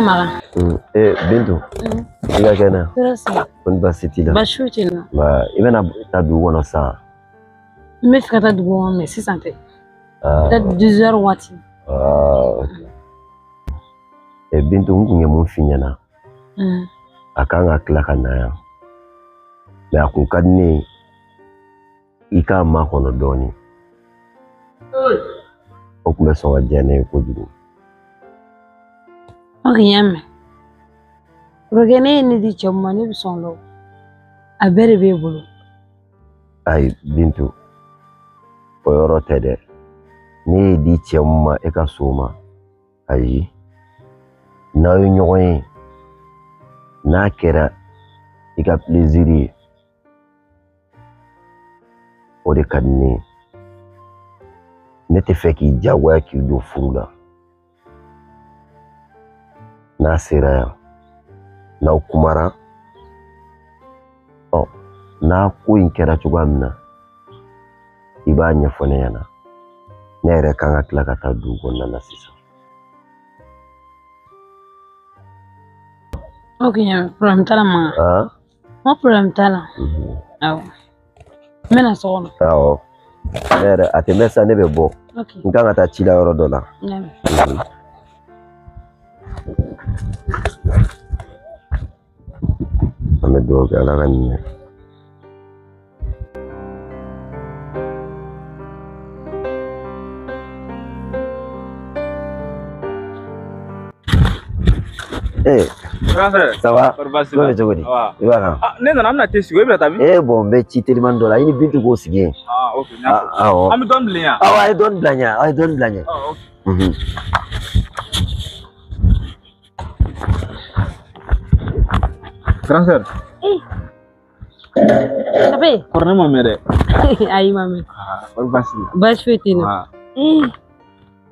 Makan. Bintu, i ka kɛnɛ? Ko ni baasi t'i la? Baasi foyi tɛ n na. I bɛna taa dugu kɔnɔ sisan? N bɛ fɛ ka taa dugu kɔnɔ mɛ sisan tɛ. Peut-être 10 heures waati. Bintu, n kun ye mun f'i ɲɛna? A kan ka tila ka na yan. Mɛ a kun ka di ne ye i k'a makɔnɔ dɔɔnin. O kun bɛ sɔn ka diya ne ye kojugu. Ok, n y'a mɛn. Kɔrɔkɛ, ne ye ne di cɛ min ma, ne bɛ sɔn o la o. A bɛɛ de b'e bolo. Ayi Bintu, o yɔrɔ tɛ dɛ. Ne ye di cɛ min ma e ka so ma, ayi. N'aw ye ɲɔgɔn ye, n'a kɛra i ka plaisir ye, o de ka di ne ye. Ne tɛ fɛ k'i jagoya k'i don furu la. N'a sera yan, n'aw kumara, ɔ n'a ko in kɛra cogoya min na, i b'a ɲɛfɔ ne ɲɛna. Ne yɛrɛ kan ka tila ka taa dugu kɔnɔna na sisan. Ok, problème t'a la Makan. N ko problème t'a la. Awɔ. N bɛna so kɔnɔ. Awɔ. Ne yɛrɛ a tɛ mɛn sisan, ne bɛ bɔ. N kan ka taa ci la yɔrɔ dɔ la. An bɛ dugawu kɛ Ala ka nin ɲɛ. Ça va? Ko bɛ cogo di? I b'a kan? Ne nana, an bɛna te sigi, e bɛna taa min? Bon, n bɛ ci telimani dɔ la, i ni Bintu k'o sigi yen. Ok, n y'a faamu. Awɔ. An bɛ dɔɔnin bila yan. Awɔ, a ye dɔɔnin bila ɲɛ, a ye dɔɔnin bila ɲɛ. Ok. Grand sœur. Ça va? Kɔrɔ, ne ma mɛn dɛ. Ayi, ma mɛn. Kɔri baasi t'i la? Baasi foyi tɛ n na. N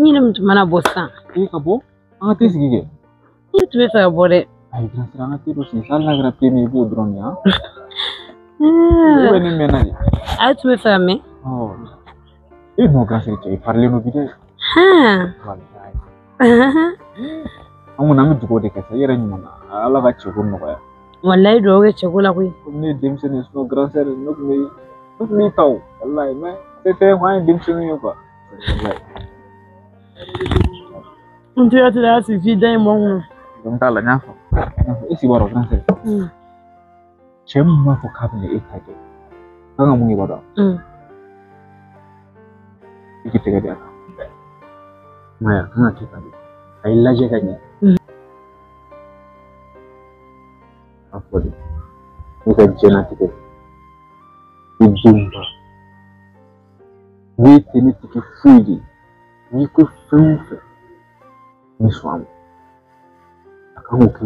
yɛrɛ min tun mana bɔ sisan. Ka bɔ? An ka te sigi kɛ. N tun bɛ fɛ ka bɔ dɛ. Ayi, grand sœur, an ka te dɔ sigi hali n'a kɛra te min ye, i b'o dɔrɔn min. Ou bɛ ne mɛnna de. A tun bɛ fɛ ka mɛn. Non, grand sœur, cɛ i parilen don bi dɛ. Walayi. An kɔni an bɛ dugawu de kɛ sa, i yɛrɛ ɲuman na. Ala ka cɛko nɔgɔya. Walayi, dugawu kɛ cɛko la koyi. Komi ne ye denmisɛnnin ye, sinon grand sœur, ne tun b'i ta o. Walayi, mais se tɛ an ye denmisɛnnin ye quoi. Walayi. N tɛ ka sigi f'i da in bɔ n kun. N t'a la, n y'a faamu. E sigi b'a dɔn grand sœur. Cɛ min b'a fɔ k'a bɛna e ta kɛ, kan ka mun kɛ i b'a dɔn? I k'i tɛgɛ di a kan. I m'a ye, a kan ka kɛ tan de. A y'i lajɛ ka ɲɛ. A fɔ de, ne ka diɲɛlatigɛ, i denw ba, ne tɛ ne tigi foyi de ye. N'i ko fɛn o fɛn, n bɛ sɔn a ma. A kan k'o kɛ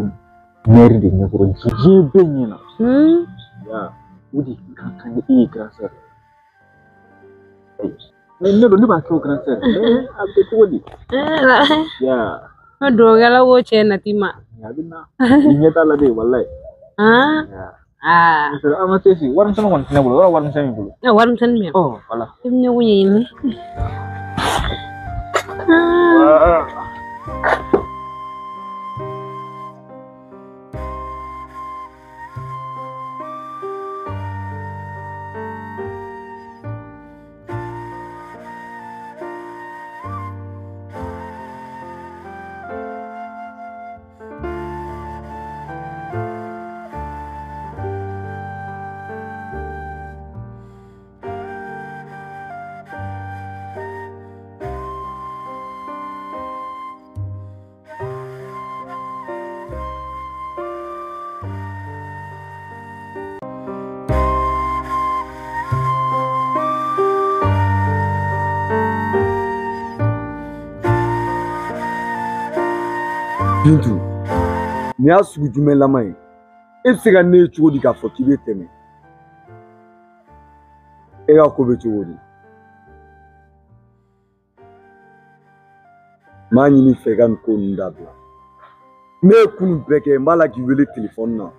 mɛri de ɲɛkɔrɔ, diɲɛ bɛɛ ɲɛna. O de ka kan ni e ye grand sœur. Mais ne don, ne b'a kɛ o grand sœur. Mais a bɛ kɛ cogo di? N dugawu kɛ Ala k'o cɛ nati ma. A bɛ na. I ɲɛ t'a la de, walayi. An ka te sigi, warimisɛnnin kɔni tɛ ne bolo, yɔrɔ warimisɛnnin b'i bolo. Warimisɛnnin bɛ yan. Voilà. I bɛ ɲɔgɔn ɲɛɲini. Bintu, nin y'a sugu jumɛn lama ye? E bɛ se ka ne ye cogo di k'a fɔ k'i bɛ tɛmɛ? E ka ko bɛ cogo di? N b'a ɲini i fɛ i ka nin ko ninnu dabila. Ne ye kunun bɛɛ kɛ, n b'a la k'i wele telefɔni na.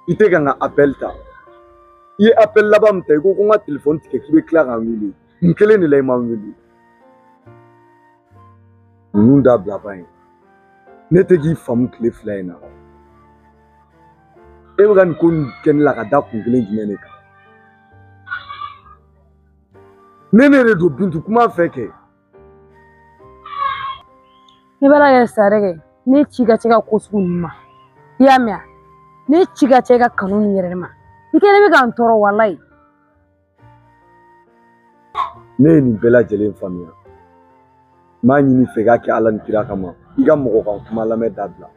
I tɛ ka n ka appel ta. I ye appel laban min ta, i ko ko n ka telefɔni tigɛ k'i bɛ tila ka n wele. Nin kelen de la i ma n wele. Ninnu dabila ban ye. Ne tɛ k'i faamu tile fila in na. E bɛ ka nin ko nin kɛ ne la ka da kun kelen jumɛn de kan? Ne de don Bintu, kuma fɛ kɛ. Ne b'a lajɛ sare kɛ, ne ci ka cɛ ka ko sugu ninnu ma. I y'a mɛn wa? Ne ci ka cɛ ka kanu nin yɛrɛ de ma. I kɛlen bɛ ka n tɔɔrɔ walayi. Ne ye nin bɛɛ lajɛlen faamuya. N b'a ɲini i fɛ i k'a kɛ Ala ni kira kama. I ka mɔgɔ kan kuma lamɛn dabila.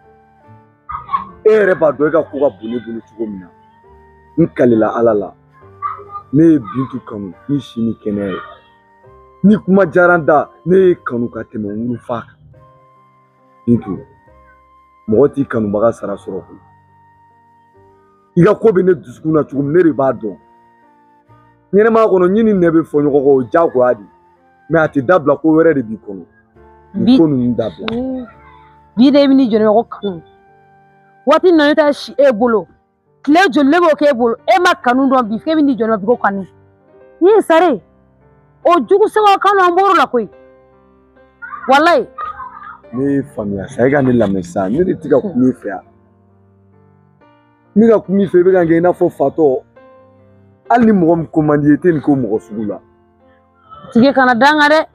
E yɛrɛ b'a dɔn e ka ko ka bon ne bolo cogo min na. N kalila Ala la. Ne ye Bintu kanu ni si ni kɛnɛya ye. Ni kuma diyara n da, ne ye kanu ka tɛmɛ n wolofa kan. Bintu, mɔgɔ t'i kanubaga sara sɔrɔ koyi. I ka ko bɛ ne dusukun na cogo min, ne de b'a dɔn. Ɲɛnɛmaya kɔnɔ, ɲi ni nɛ bɛ fɔ ɲɔgɔn kɔ, o ye diyagoya de ye. Mɛ a tɛ dabila, ko wɛrɛ de b'i kɔnɔ. Nin ko ninnu dabila. Bi de i bɛ n'i jɔ ne ko kanu. Waati min na ne taa si e bolo. Tile joli ne b'o k'e bolo, e ma kanu dɔn bi, f'e bɛ n'i jɔ ne bi ko kanu. I ye sare. O jugu sɛbɛn kanu an bɔr'o la koyi. Walayi. Ne ye faamuya sa, e ka ne lamɛn sisan, ne de tɛ ka kuma i fɛ yan. Ne ka kuma i fɛ, i bɛ ka kɛ i n'a fɔ fatɔ. Hali ni mɔgɔ min ko man di i ye, i tɛ nin k'o mɔgɔ sugu la. Tigɛ kana da n kan dɛ.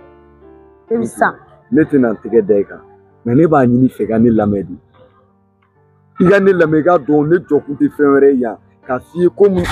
E bɛ san. Ne tɛna n tɛgɛ da i kan, nka ne b'a ɲini i fɛ ka ne lamɛn de. I ka ne lamɛn, i k'a dɔn ne jɔ kun tɛ fɛn wɛrɛ ye yan k'a f'i ye ko mun.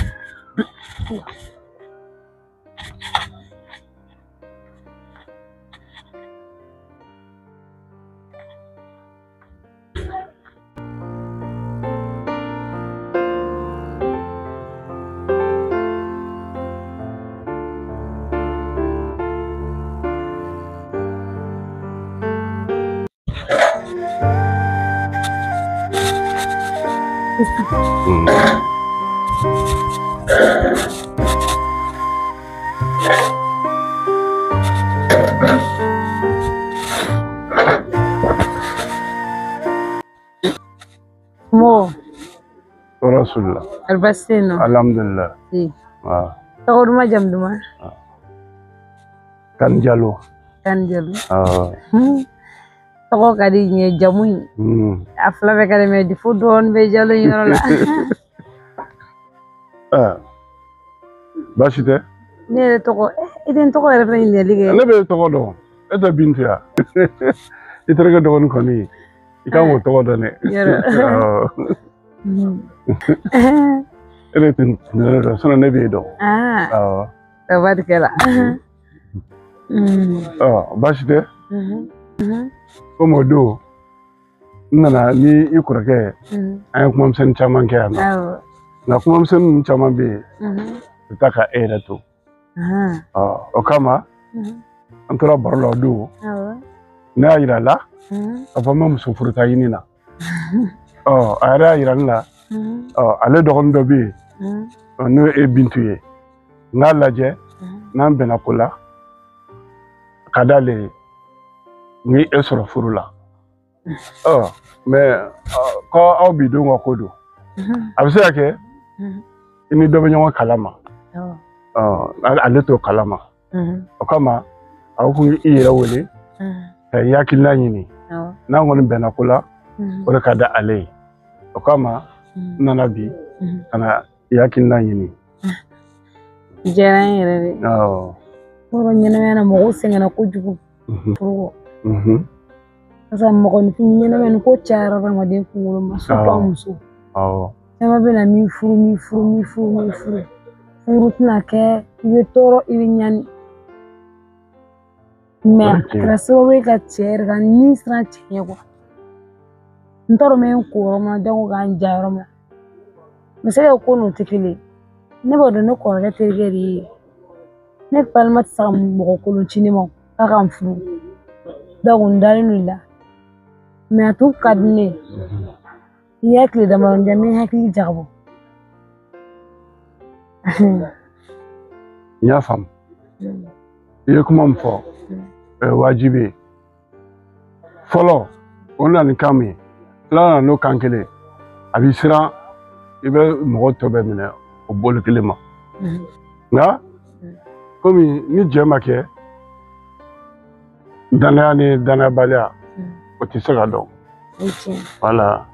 Mo. Rasulullah. Albasino. Alhamdulillah. Si. Ah. Tɔgɔ duman jamu duman? Kan Jalo. Kan Jalo. Ah. Tɔgɔ ka di n ye, jamu in. A fila bɛɛ ka di mɛ difo dɔɔnin bɛ Jalo in yɔrɔ la. Ah. Baasi tɛ? Ne yɛrɛ tɔgɔ, i tɛ n tɔgɔ yɛrɛ fana ɲininkali kɛ. Ne bɛ e tɔgɔ dɔn. E tɛ Bintu ya? I terikɛ dɔgɔnin kɔni. I kan k'o tɔgɔ dɔn dɛ. Yɔrɔ. E de tun ne dɔn, sinɔn ne b'e dɔn. Awɔ. Tabarikɛla. Baasi tɛ? Komi o don, n nana ni i kɔrɔkɛ ye, an ye kumamisɛnnin caman kɛ yan nɔ. Nka kumamisɛnnin ninnu caman bɛ yen, u bɛ taa ka e yɛrɛ to. O kama, an tora baro la o don, ne y'a yira a la k'a fɔ n bɛ muso furuta ɲini na. A yɛrɛ y'a yira ne la, ale dɔgɔnin dɔ bɛ yen, n'o ye Bintu ye. N k'a lajɛ, n'an bɛnna ko la, ka d'ale ye, n k'i e sɔrɔ furu la. Mɛ ko aw bi denw ka ko don. A bɛ se ka kɛ i ni dɔ bɛ ɲɔgɔn kalama. Ale t'o kalama. O kama, a ko k'i yɛrɛ wele ka i hakilina ɲini. N'an kɔni bɛnna ko la, o de ka di ale ye. O kama, n nana bi ka na i hakilina ɲini. Diyara n yɛrɛ de. Awɔ. Yɔrɔ ɲɛnamaya na mɔgɔw sɛgɛnna kojugu. Furu kɔ. Parce que mɔgɔninfin ɲɛnamaya ni ko cayara adamaden kunkolo ma, surtout a muso. Awɔ. Caman bɛ na min furu, min furu, min furu, min furu. Furu tɛna kɛ, i bɛ tɔɔrɔ, i bɛ ɲani. Mɛ a kɛra sababu ye ka cɛ yɛrɛ ka ni siran cɛ ɲɛ kuwa. N t'a dɔn n bɛ n ko yɔrɔ min na, jango ka n ja yɔrɔ min na. N bɛ se ka ko ninnu tɛ kelen ye. Ne b'a dɔn ne kɔrɔkɛ terikɛ de ye. Ne balima tɛ se ka mɔgɔ kolon ci ne ma k'a ka n furu. Donc n dalen don i la. Mɛ a tun ka di ne ye. I y'a tile damadɔ di yan, n bɛ n hakili jagabɔ. N y'a faamu. I ye kuma min fɔ, o ye wajibi ye. Fɔlɔ, o nana ni kan min ye, filanan nana n'o kan kelen ye. A b'i siran, i bɛ mɔgɔ tɔ bɛɛ minɛ o bolo kelen ma. Nka komi ni jɛ ma kɛ, danaya ni danayabaliya, o tɛ se ka dɔn. Voilà.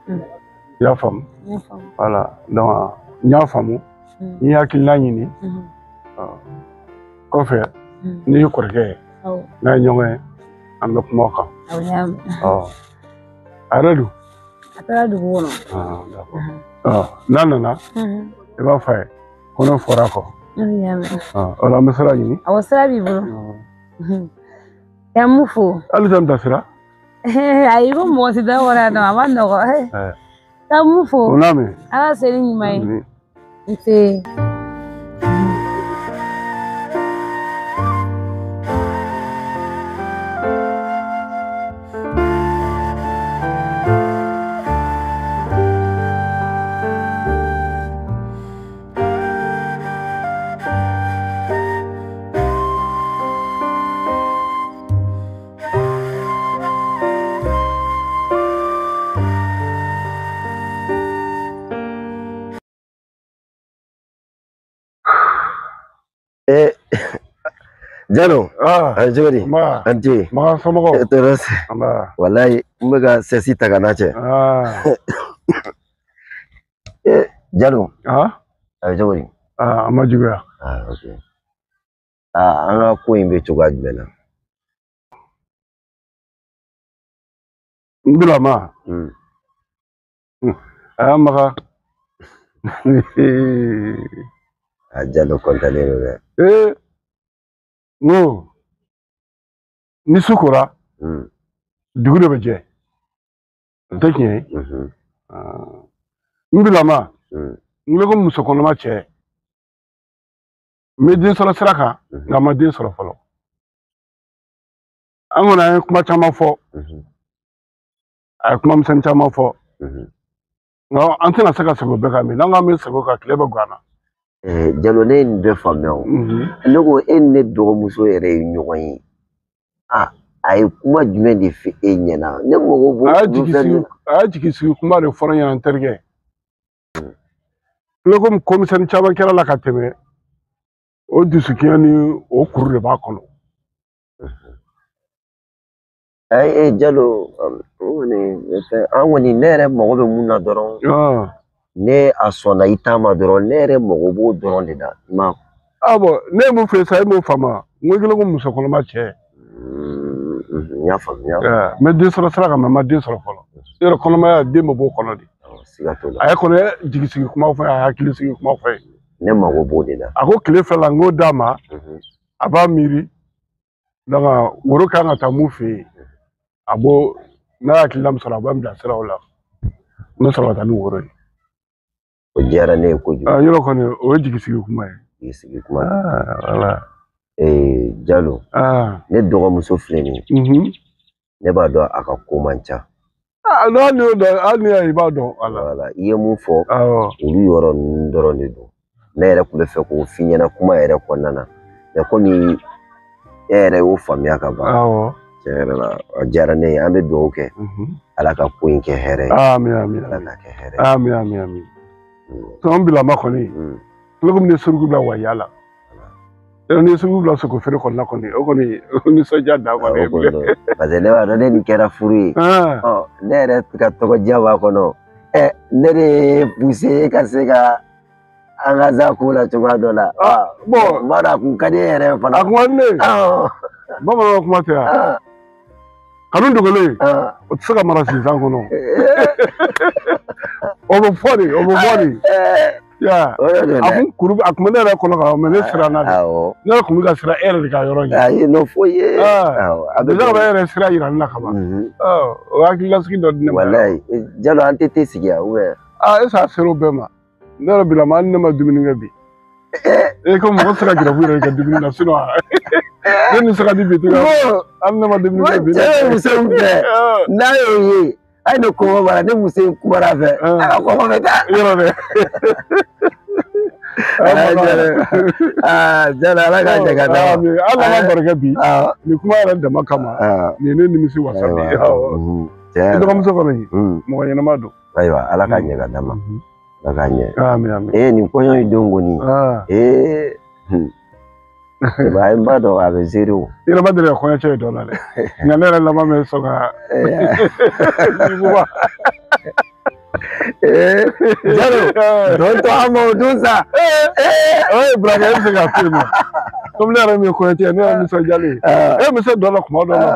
I y'a faamu? Voilà. Donc n y'a faamu. N ye hakilina ɲini. Kɔfɛ n'i y'i kɔrɔkɛ ye, n'a ye ɲɔgɔn ye, an bɛ kuma o kan. A yɛrɛ dun? A taara dugu kɔnɔ. N'a nana, i b'a fɔ a ye ko ne fɔra a kɔ. O la an bɛ sira ɲini. Awɔ, sira b'i bolo. Ka mun fo? Hali tɛ n bilasira. Ayi, ko mɔgɔ tɛ da kɔrɔ yan nɔ, a ma nɔgɔn. Ka mun fo? O n'a mɛn. Ala se ni ɲuman ye. Nse. Jalo, cogo di? An ce. Makan somɔgɔw? Tɔɔrɔ tɛ. Walayi, n bɛ ka sɛsi ta ka n'a cɛ. Jalo. A bɛ cogo di? A ma juguya. Ok. An ka ko in bɛ cogoya jumɛn na? N bilama. A Makan. A Jalo kɔntalen don dɛ. N ko ni su kora dugu de bɛ jɛ, o tɛ tiɲɛ ye. N bilama, n bɛ ko muso kɔnɔma cɛ, n bɛ den sɔrɔ sira kan, nka n ma den sɔrɔ fɔlɔ. An kɔni an ye kuma caman fɔ, a ye kuma misɛnnin caman fɔ, nka an tɛna se ka segin o bɛɛ kan bi. N'an ko an bɛ segin o kan, tile bɛ gan na. Jalo, ne ye nin bɛɛ faamuya o. Ne ko e ni ne dɔgɔmuso yɛrɛ ye ɲɔgɔn ye. A ye kuma jumɛn de fɔ e ɲɛna? Ne mago b'o olu fɛn ninnu. A y'a jigi sigi kuma de fɔra n ɲɛna n terikɛ. Ne ko ko misɛnnin caman kɛra la ka tɛmɛ, o dusukunya ni o kuru de b'a kɔnɔ. Ayi Jalo, an kɔni ne yɛrɛ mago bɛ mun na dɔrɔn. Ne a sɔnna i ta ma dɔrɔn, ne yɛrɛ mago b'o dɔrɔn de la. Ma. Bɔn, ne ye mun fɛ sisan, e m'o faamu. N ko i kɛlen ko muso kɔnɔma cɛ. N y'a faamuya. N bɛ den sɔrɔ sira kan, mɛ n ma den sɔrɔ fɔlɔ. Yɔrɔ kɔnɔmaya den bɛ b'o kɔnɔ de. Siga t'o la. A ye kɔni jigi sigi kuma fɔ ye, a ye hakili sigi kuma fɔ ye. Ne mago b'o de la. A ko tile fila la, n k'o d'a ma, a b'a miiri. Donc woro kan ka taa mun fɛ yen, a b'o n'a hakilina min sɔrɔ, a b'a bila sira o la. N bɛ sɔrɔ ka taa ni woro ye. O diyara ne ye kojugu. Yɔrɔ kɔni o ye jigi sigi kuma ye. Jigi sigi kuma. Voilà. Jalo. Ne dɔgɔmuso filɛ nin ye. Ne b'a dɔn a ka ko man ca. N'o y'o dɔn, hali n'i y'a ye i b'a dɔn. Voilà, i ye mun fɔ, olu yɔrɔ ninnu dɔrɔn de don. Ne yɛrɛ tun bɛ fɛ k'o f'i ɲɛna kuma yɛrɛ kɔnɔna na. Mɛ komi e yɛrɛ y'o faamuya ka ban. Tiɲɛ yɛrɛ la, a diyara ne ye. An bɛ dugawu kɛ. Ala ka ko in kɛ hɛrɛ ye. Ami ami. Ala ka kɛ hɛrɛ ye. Ami ami ami. Tɔn bilama kɔni, tulo komi ne suruku bila waya la. Ni suruku bila sogo feere kɔnɔna kɔni, o kɔni o nisɔndiya dan kɔni. Parce que ne b'a dɔn ne nin kɛra furu ye. Ne yɛrɛ ka tɔgɔdiya b'a kɔnɔ. Ne de ye poussé ka se ka an ka za ko la cogoya dɔ la. Bon, n b'a dɔn a kun ka di e yɛrɛ fana. A kun ka di ne ye. Bamananw ka kuma tɛ yan. Kanu dogolen, o tɛ se ka mara sinzan kɔnɔ. O bɛ fɔ de, o bɛ bɔ de. Ya, a kun kuru, a kun bɛ ne yɛrɛ kɔnɔ ka mɛ ne siranna de. Ne yɛrɛ kun bɛ ka siran e yɛrɛ de ka yɔrɔ ɲɛ. Ayi, n'o foyi ye. A bɛ ka e yɛrɛ sira yira ne la ka ban. O hakililasigi dɔ di ne ma. Walayi, Jalo, an tɛ te sigi yan ou bien? Est-ce que a ser'o bɛɛ ma? Ne yɛrɛ bilama, hali ne ma dumuni kɛ bi. E ko mɔgɔ tɛ se ka gɛrɛfu yɛrɛ kɛ dumuni na, sinon ne ni se ka di bi tuguni. Hali ne ma dumuni kɛ bi. Cɛ ye muso in fɛ, n'a y'o ye, hali ne kɔngɔ b'a la, ne muso in kumara a fɛ, a ka kɔngɔ bɛ taa. Yɔrɔ dɛ. Jalo, Ala k'a jɛ ka d'a ma. Hali n'an ma baro kɛ bi, nin kuma yɛrɛ dama kama, nin ye ne nimisi wasa bi. I dɔgɔmuso kɔni, mɔgɔ ɲɛnama don. Ayiwa, Ala k'a ɲɛ ka d'a ma. Ala k'a ɲɛ. Ami ami. Nin kɔɲɔ in don kɔni. I b'a ye n b'a dɔn a bɛ seere o. I yɛrɛ ma deli ka kɔɲɔcɛ ye dɔ la dɛ. Nka ne yɛrɛ laban bɛ sɔn ka. Jalo, don to an ma o dun sa. Ee Buraka e bɛ se k'a to yen nɔ. Komi ne yɛrɛ min ye kɔɲɔcɛ ye, ne yɛrɛ nisɔndiyalen. E bɛ se dɔ la kuma dɔ la.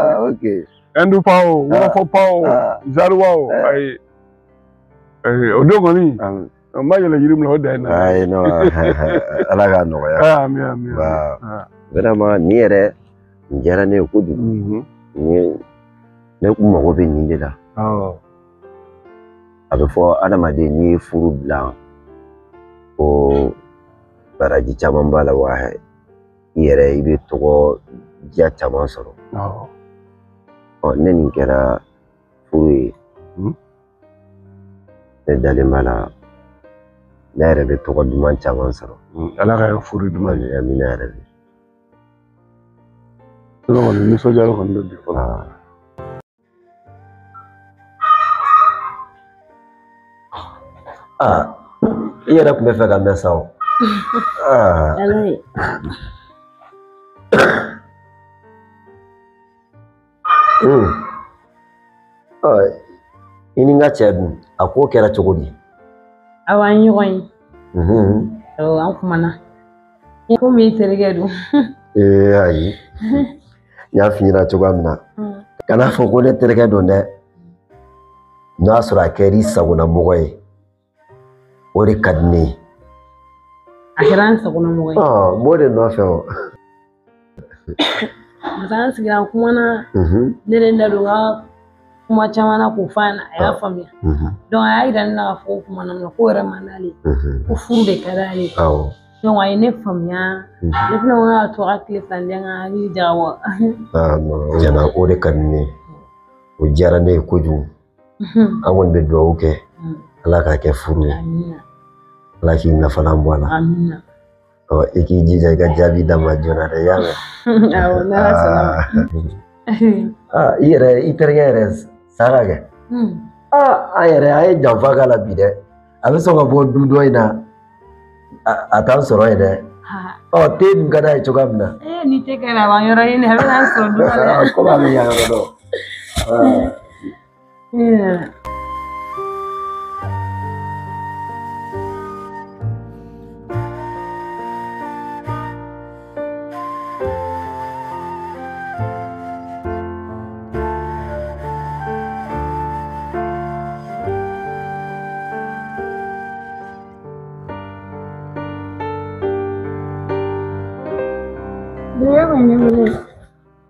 Ɛndu pa o, wɔlɔfɔ pa o, zariwa o, ayi. O don kɔni, n ma yɛlɛ yiri min na o dan ye na. Ayi non, Ala k'a nɔgɔya. Ami ami. Vraiment nin yɛrɛ nin diyara ne ye kojugu. Ne kun mago bɛ nin de la. A bɛ fɔ adamaden n'i ye furu dilan ko baraji caman b'a la wa i yɛrɛ i bɛ tɔgɔ diya caman sɔrɔ. Ɔ ne nin kɛra furu ye, ne dalen b'a la ne yɛrɛ bɛ tɔgɔ duman caman sɔrɔ. Ala ka furu duman ye. Amina yɛrɛ de. Ne kɔni nisɔndiyara kɔni bɛ bi fɔlɔ. I yɛrɛ tun bɛ fɛ ka mɛn sa o. Ala ye. I ni n ka cɛ dun, a ko kɛra cogo di? Awɔ, an ye ɲɔgɔn ye. Awɔ, an kumana. Komi i terikɛ don. Ee ayi, n y'a f'i ɲɛna cogoya min na. Kan'a fɔ ko ne terikɛ don dɛ. N'o y'a sɔrɔ a kɛr'i sagona mɔgɔ ye, o de ka di ne ye. A kɛra an sagona mɔgɔ ye. Ɔ n b'o de nɔfɛ o. Parce que an sigira an kumana. Ne de da don n ka kuma caman na k'o f'a ɲɛna, a y'a faamuya. Donc a y'a yira ne la k'a fɔ ko kumana min na k'o yɛrɛ man d'ale ye. Ko furu de ka d'ale ye. Donc a ye ne faamuya. Ne fana ko k'a to a ka tile fila di an ka hakili jagabɔ. Tiɲɛna o de ka di ne ye. O diyara ne ye kojugu. An kɔni bɛ dugawu kɛ. Ala k'a kɛ furu ye. Ala k'i nafalan bɔ a la. Ɔ i k'i jija i ka jaabi d'a ma joona dɛ, i y'a mɛn? Awɔ, n'Ala sɔnna ma. I yɛrɛ i terikɛ yɛrɛ sara kɛ. An yɛrɛ an ye janfa k'a la bi dɛ. A bɛ sɔn ka bɔ du dɔ in na, a t'an sɔrɔ yen dɛ. Ɔ te dun ka d'a ye cogoya min na. Ee ni te kɛra a b'an yɔrɔ ɲini, a bɛ n'an sɔrɔ du la dɛ. Komi a bɛ yan yɔrɔ dɔn.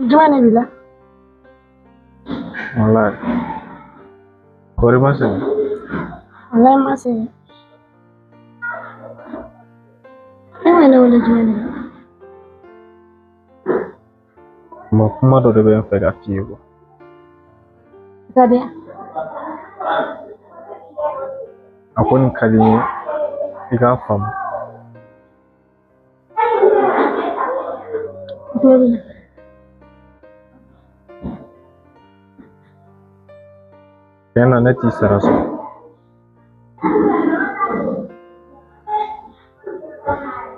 Jumɛn de b'i la? Walayi. Kɔri ma sɛgɛn? Walayi ma sɛgɛn. E ma ne wele jumɛn de la? Ma kuma dɔ de bɛ n fɛ ka f'i ye kuwa. C'est-à-dire? A ko nin ka di n ye i k'a faamu. Tulo b'i la. Tiɲɛ na ne t'i sara sɔrɔ.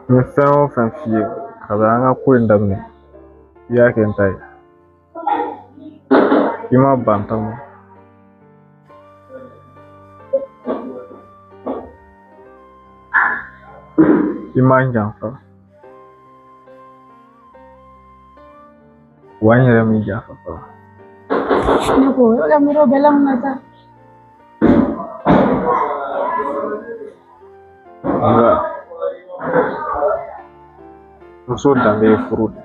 N ye fɛn o fɛn f'i ye kabi an ka ko in daminɛ, i y'a kɛ n ta ye. I ma ban ta ma. I ma n janfa. Wa n yɛrɛ m'i janfa fɔlɔ. Ne ko e bɛ ka miiri o bɛɛ la mun na sa? Nka muso danbe ye furu de ye.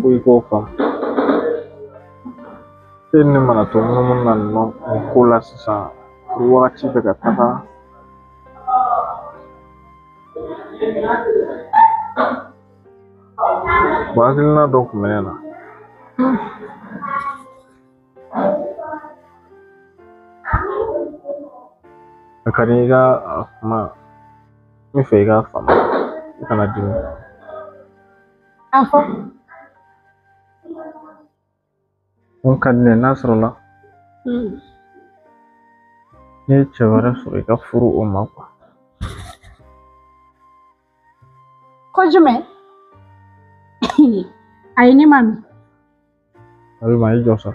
Ko i k'o faamu. E ni ne mana to munumunu na nin ko la sisan, furu wagati bɛ ka taga. Bon, hakilina dɔ tun bɛ ne na. A ka di i ka a kuma n bɛ fɛ i k'a faamu, i kana dimi. A fɔ. Mun ka di ne ye n'a sɔrɔla n'i ye cɛ wɛrɛ sɔrɔ i ka furu o ma kuwa. Ko jumɛn? Ayi ne ma mɛn. Alima i jɔ sa.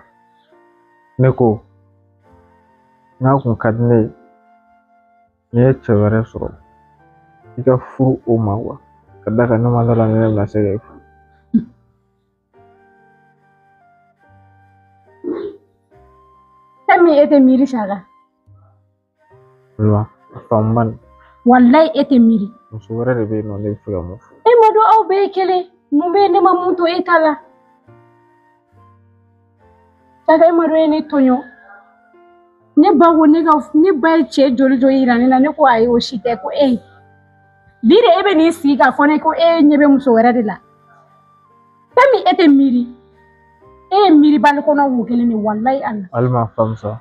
Ne ko n'a kun ka di ne ye n'i ye cɛ wɛrɛ sɔrɔ i ka furu o ma wa ka d'a kan ne ma d'a la ne bɛna se ka e furu. Fɛn min e tɛ miiri Saka. Alima a faamu bani. Walayi e tɛ miiri. Muso wɛrɛ de bɛ yen nɔ ne bɛ fɛ ka mun furu. E ma dɔn aw bɛɛ ye kelen. Mun bɛ yen ne ma mun to e ta la? Saka e ma dɔn e ne tɔɲɔ. Ne ba ko ne ka ne ba ye cɛ joli joli yira ne la ne ko ayi o si tɛ ko e. Bi de e bɛ n'i sigi k'a fɔ ne ko e ɲɛ bɛ muso wɛrɛ de la. Fɛn min e tɛ miiri. E ye miiribali kɔnɔ wo kelen de walayi Ala. Alima faamu sa.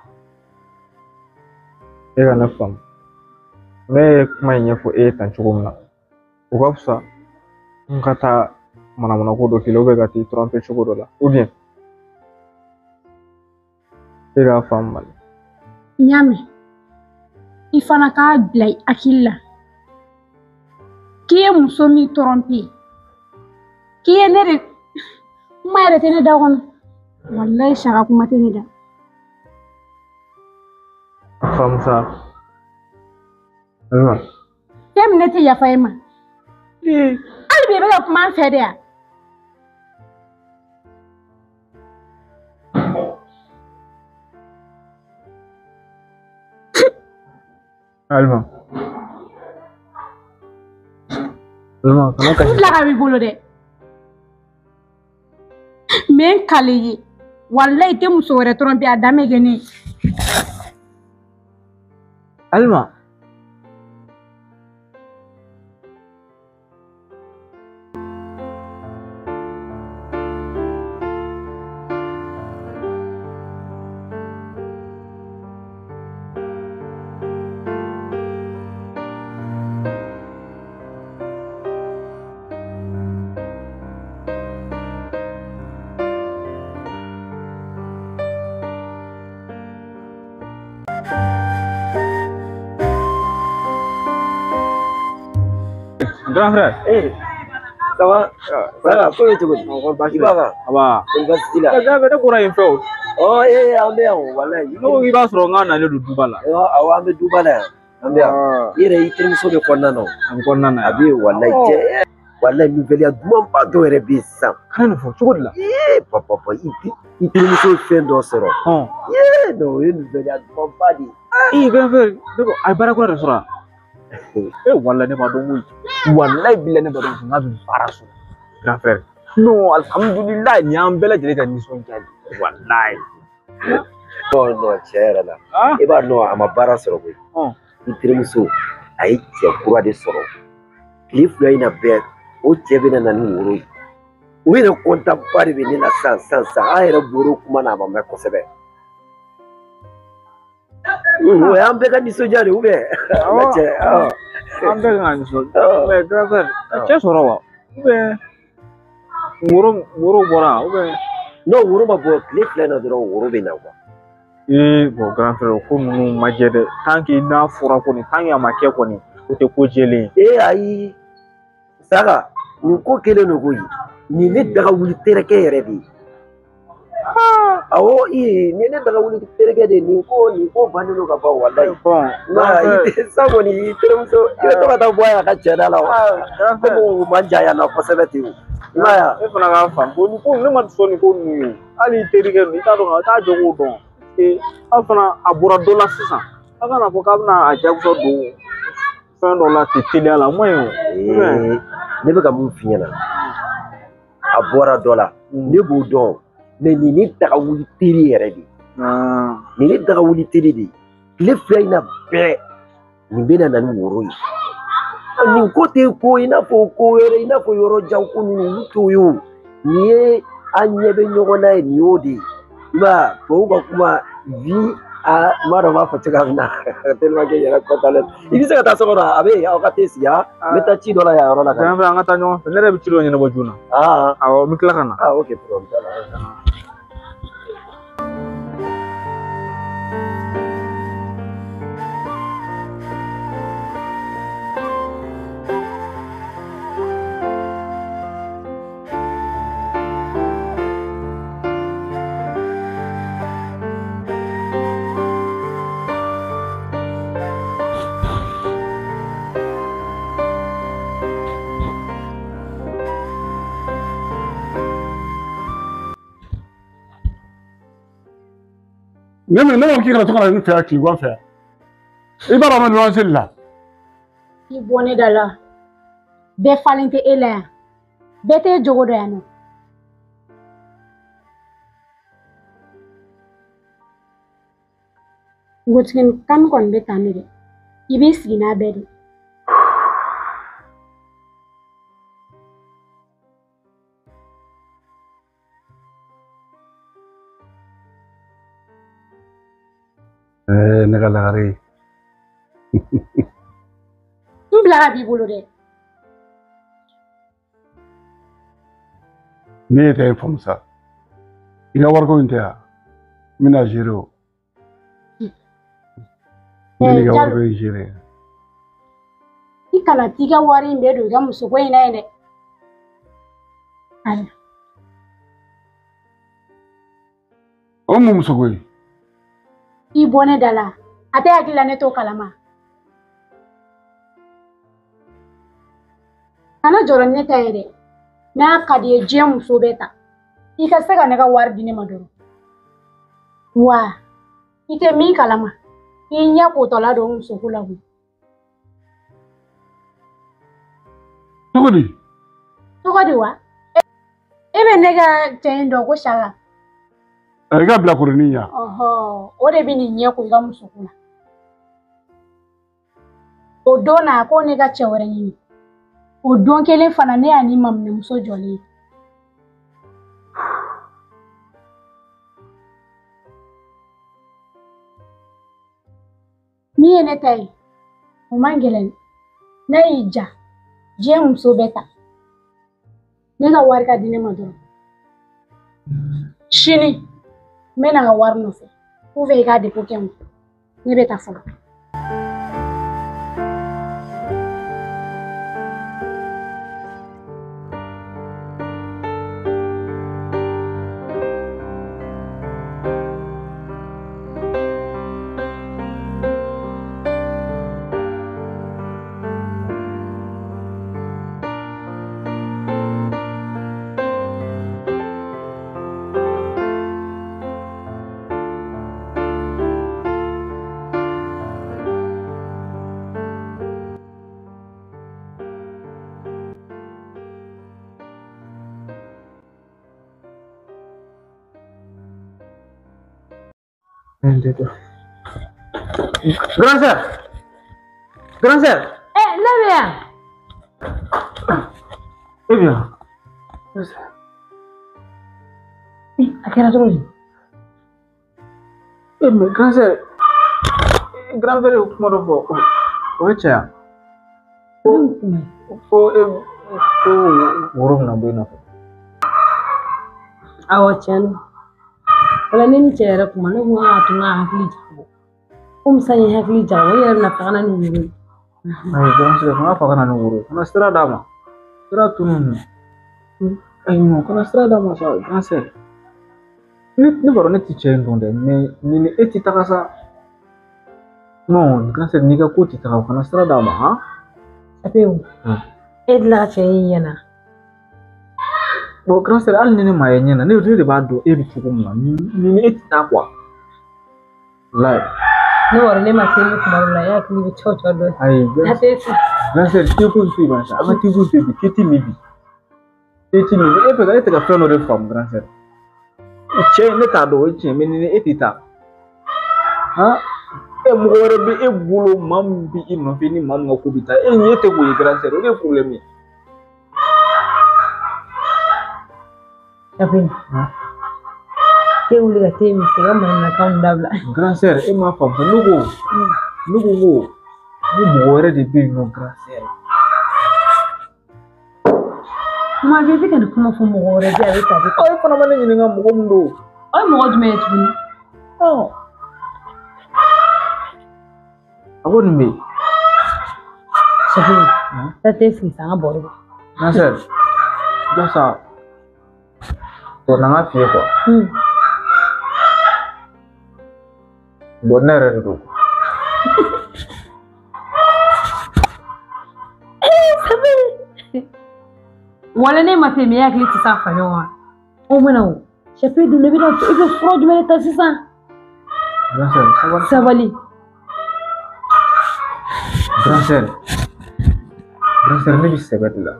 E ka ne faamu. Ne ye kuma in ɲɛfɔ e ye tan cogo min na o ka fisa n ka taa manamanako dɔ k'i la ka t'i tromper cogo dɔ la e k'a faamu mali. N y'a mɛn. I fana k'a bila i hakili la k'i ye muso min tromper k'i ye ne de kuma yɛrɛ tɛ ne da kɔnɔ walayi Saka kuma tɛ ne da. A faamu sa. Alima. Fɛn min ne tɛ yafa e ma. Hali bi i bɛ ka kuma an fɛ de yan. Alima. Alima kana kasi. N bila ka b'i bolo dɛ. N bɛ n kale ye. Walayi i tɛ muso wɛrɛ tromper a dan bɛ kɛ ne ye. Alima. Grand frère. Eh, ça va? Ça va, ko bɛ cogo di? I b'a kan? Aba. Ko baasi t'i la? Grand frère, ne bɔra yen fɛ o. Ɔ ee an bɛ yan o walayi. Ne ko k'i b'a sɔrɔ n k'a nalen don duba la. Awɔ an bɛ duba la yan. An bɛ yan. I yɛrɛ i terimuso bɛ kɔnɔna na o. A bɛ kɔnɔna na yan. A bɛ yen walayi cɛ. Walayi nouvelle dumanba dɔ yɛrɛ bɛ yen sisan. Kana nin fɔ cogo di la? Ee papa i terimuso ye fɛn dɔ sɔrɔ. Ee non o ye nouvelle dumanba de ye. Ee grand frère, ne ko a ye baara kura de sɔrɔ wa? E walayi ne b'a dɔn koyi. Walayi bilayi ne b'a dɔn n k'a bɛ baara sɔrɔ. Grand frère. Non alhamdulilayi nin y'an bɛɛ lajɛlen ka nisɔndiya de ye walayi. Non non tiɲɛ yɛrɛ la. E b'a dɔn a ma baara sɔrɔ koyi. I terimuso a ye cɛ kura de sɔrɔ. Tile fila in na bɛɛ o cɛ bɛna na ni woro ye. O yɛrɛ kɔntan ba de bɛ ne la sisan sisan sisan an yɛrɛ bɔr'o kuma na a ma mɛn kosɛbɛ. O y'an bɛɛ ka nisɔndiya de ye an ka cɛ. An bɛɛ kan ka nisɔndiya. Mais grand frère, cɛ sɔrɔ wa? Woro bɔra Non woro ma bɔ tile fila in na dɔrɔn woro bɛ na quoi. Ee bon grand frère o ko ninnu ma jɛ dɛ. Tant que n'a fɔra kɔni tant que a ma kɛ kɔni o tɛ ko jɛlen ye. Ee ayi Saka nin ko kɛlen don koyi nin ne daga wuli terikɛ yɛrɛ de ye. Awɔ ee nin ne daga wuli terikɛ de ye nin ko bannen don ka ban walayi. Bon sisan kɔni i terimuso i bɛ to ka taa bɔ a ye a ka cɛ da la wa. Komi o man jan yan nɔ kosɛbɛ ten o. I m'a ye wa. E fana k'a faamu nin ko ne ma sɔn nin ko ninnu ye hali i terikɛ ninnu i t'a dɔn i t'a jogo dɔn. Aw fana a bɔra dɔ la sisan aw kana fɔ k'a bɛna a jagosa don fɛn dɔ la ten teliya la o man ɲi o. Ne bɛ ka mun f'i ɲɛna a bɔra dɔ la ne b'o dɔn mais nin ne daga wuli teri yɛrɛ de ye. Nin ne daga wuli teri de ye tile fila in na bɛɛ nin bɛna na ni woro ye. Nin ko tɛ ko i n'a fɔ ko wɛrɛ i n'a fɔ yɔrɔ jan ko ninnu olu t'o ye o nin ye an ɲɛ bɛ ɲɔgɔn na ye nin y'o de ye. I b'a ye tubabuw ka kuma vi a n b'a dɔn n b'a fɔ cogoya min na tellement que yɛrɛ kɔntannen i bɛ se ka taa so kɔnɔ a bɛ yen aw ka t'e sigi n bɛ taa ci dɔ la yan yɔrɔ la. Grand frère an ka taa ɲɔgɔn fɛ ne yɛrɛ bɛ ci dɔ ɲɛnabɔ joona. Awɔ n bɛ tila ka na. Ok problème t'a la. Ne ma k'i kana to ka na ne fɛ yan tilegan fɛ yan. I b'a dɔn an bɛ luwanse de la. I bɔ ne da la. Bɛɛ falen tɛ e la yan. Bɛɛ t'e jogo dɔn yan nɔ. Npogotiginin kanu kɔni bɛ tan de dɛ. I b'i sigi n'a bɛɛ de ye. Ne ka lagare. N bila b'i bolo dɛ. Ne ye ta in faamu sa. I ka wariko in tɛ yan. N bɛna gérer o. N bɛna i ka wariko in gérer. I kana t'i ka wari in bɛɛ don i ka musoko in na yen dɛ. Ayi. O mun musoko ye? I bɔ ne da la. A tɛ hakili la ne t'o kalama. Kana jɔrɔ ni ne ta ye dɛ. N'a ka di ye diɲɛ muso bɛɛ ta. I ka se ka ne ka wari di ne ma dɔrɔn. Wa i tɛ min kalama. I ɲɛ kotɔla don musoko la koyi. Cogo di? Cogo di wa? E bɛ ne ka cɛ in dɔn ko Saka. I ka bilakoronin ya. Ɔhɔ, o de bɛ nin ɲɛ ko i ka musoko la. O don na ko ne ka cɛ wɛrɛ ɲini. O don kelen fana ne y'a ni maminɛmuso jɔlen ye. Min ye ne ta ye, o man gɛlɛn. N'a y'i ja, diɲɛ muso bɛɛ ta. Ne ka wari ka di ne ma dɔrɔn. Sini, n bɛ na n ka wari nɔfɛ. Ou bien i k'a dépôt kɛ n kun. Ne bɛ taa fɔlɔ. Grand sœur! Grand sœur! Eh, ne bɛ yan. Eh bien. A kɛra cogo di? Eh, mais grand sœur, grand frère ye kuma dɔ fɔ, o ye tiɲɛ ye wa? Ko e ko woro bɛna bɔ i nɔfɛ. Awɔ, tiɲɛ don. O la ne ni cɛ yɛrɛ kuma ne ko k'a to n ka hakili jagabɔ. Komi sisan n ye hakili jagabɔ, n yɛrɛ bɛna taga na ni woro ye. Ayi, grand sœur, kana fɔ ka na ni woro ye. Kana sira d'a ma. Sira tunun. Ayi, non, kana sira d'a ma sa, grand sœur. Ne b'a dɔn ne ti cɛ in dɔn dɛ, mais nin ni e ti taga sa. Non, grand sœur, n'i ka ko ti taga, kana sira d'a ma, han? Sapewu, e delila ka cɛ in ɲɛna. Bon, grand sœur, hali ni ne ma ye ɲɛ na, ne de b'a dɔn e bɛ cogo min na, nin ni e ti taa quoi. Walayi. Ne wɔrɔ ne ma se ne kuma dɔ la, e hakili bɛ cɛw cɛ dɔ. Ayi, grand sœur, te ko in to yen ban sa, an ka te ko in to yen bi, te ti min bi. Te ti min bi, e fɛ ka e tɛ ka fɛn dɔ de faamu grand sœur. Cɛ in ne t'a dɔn o ye tiɲɛ mais ni e ti taa. Han? E mɔgɔ wɛrɛ bɛ e bolo maa min bɛ i nɔfɛ ni maa min ka ko bɛ taa, e ɲɛ tɛ k'o ye grand sœur, o de ye problème ye. Sapewu, te wuli ka te min ka manamanakanw dabila. Grand sœur, e m'a faamu ne ko n ko mɔgɔ wɛrɛ de bɛ yen nɔ grand sœur. Kuma bɛɛ i bɛ ka nin kuma fɔ mɔgɔ wɛrɛ bɛ yen a bɛ tan a bɛ tan. Ɔ e fana ma ne ɲininka mɔgɔ min don. O ye mɔgɔ jumɛn ye tuguni? Ɔ a ko nin bɛ yen. Sapewu, taa te sigi sa an ka baro kɛ. Grand sœur, jɔ sa. Bon, na n ka f'i ye quoi. Bon, ne yɛrɛ de don. Wala ne ma fɛn min e hakili tɛ s'a fa ɲɔgɔn ma. O mana o, Sapewu dun i bɛna i bɛ fura jumɛn de ta sisan? Grand sœur, sabali. Sabali. Grand sœur. Grand sœur, ne bɛ sɛbɛ de la.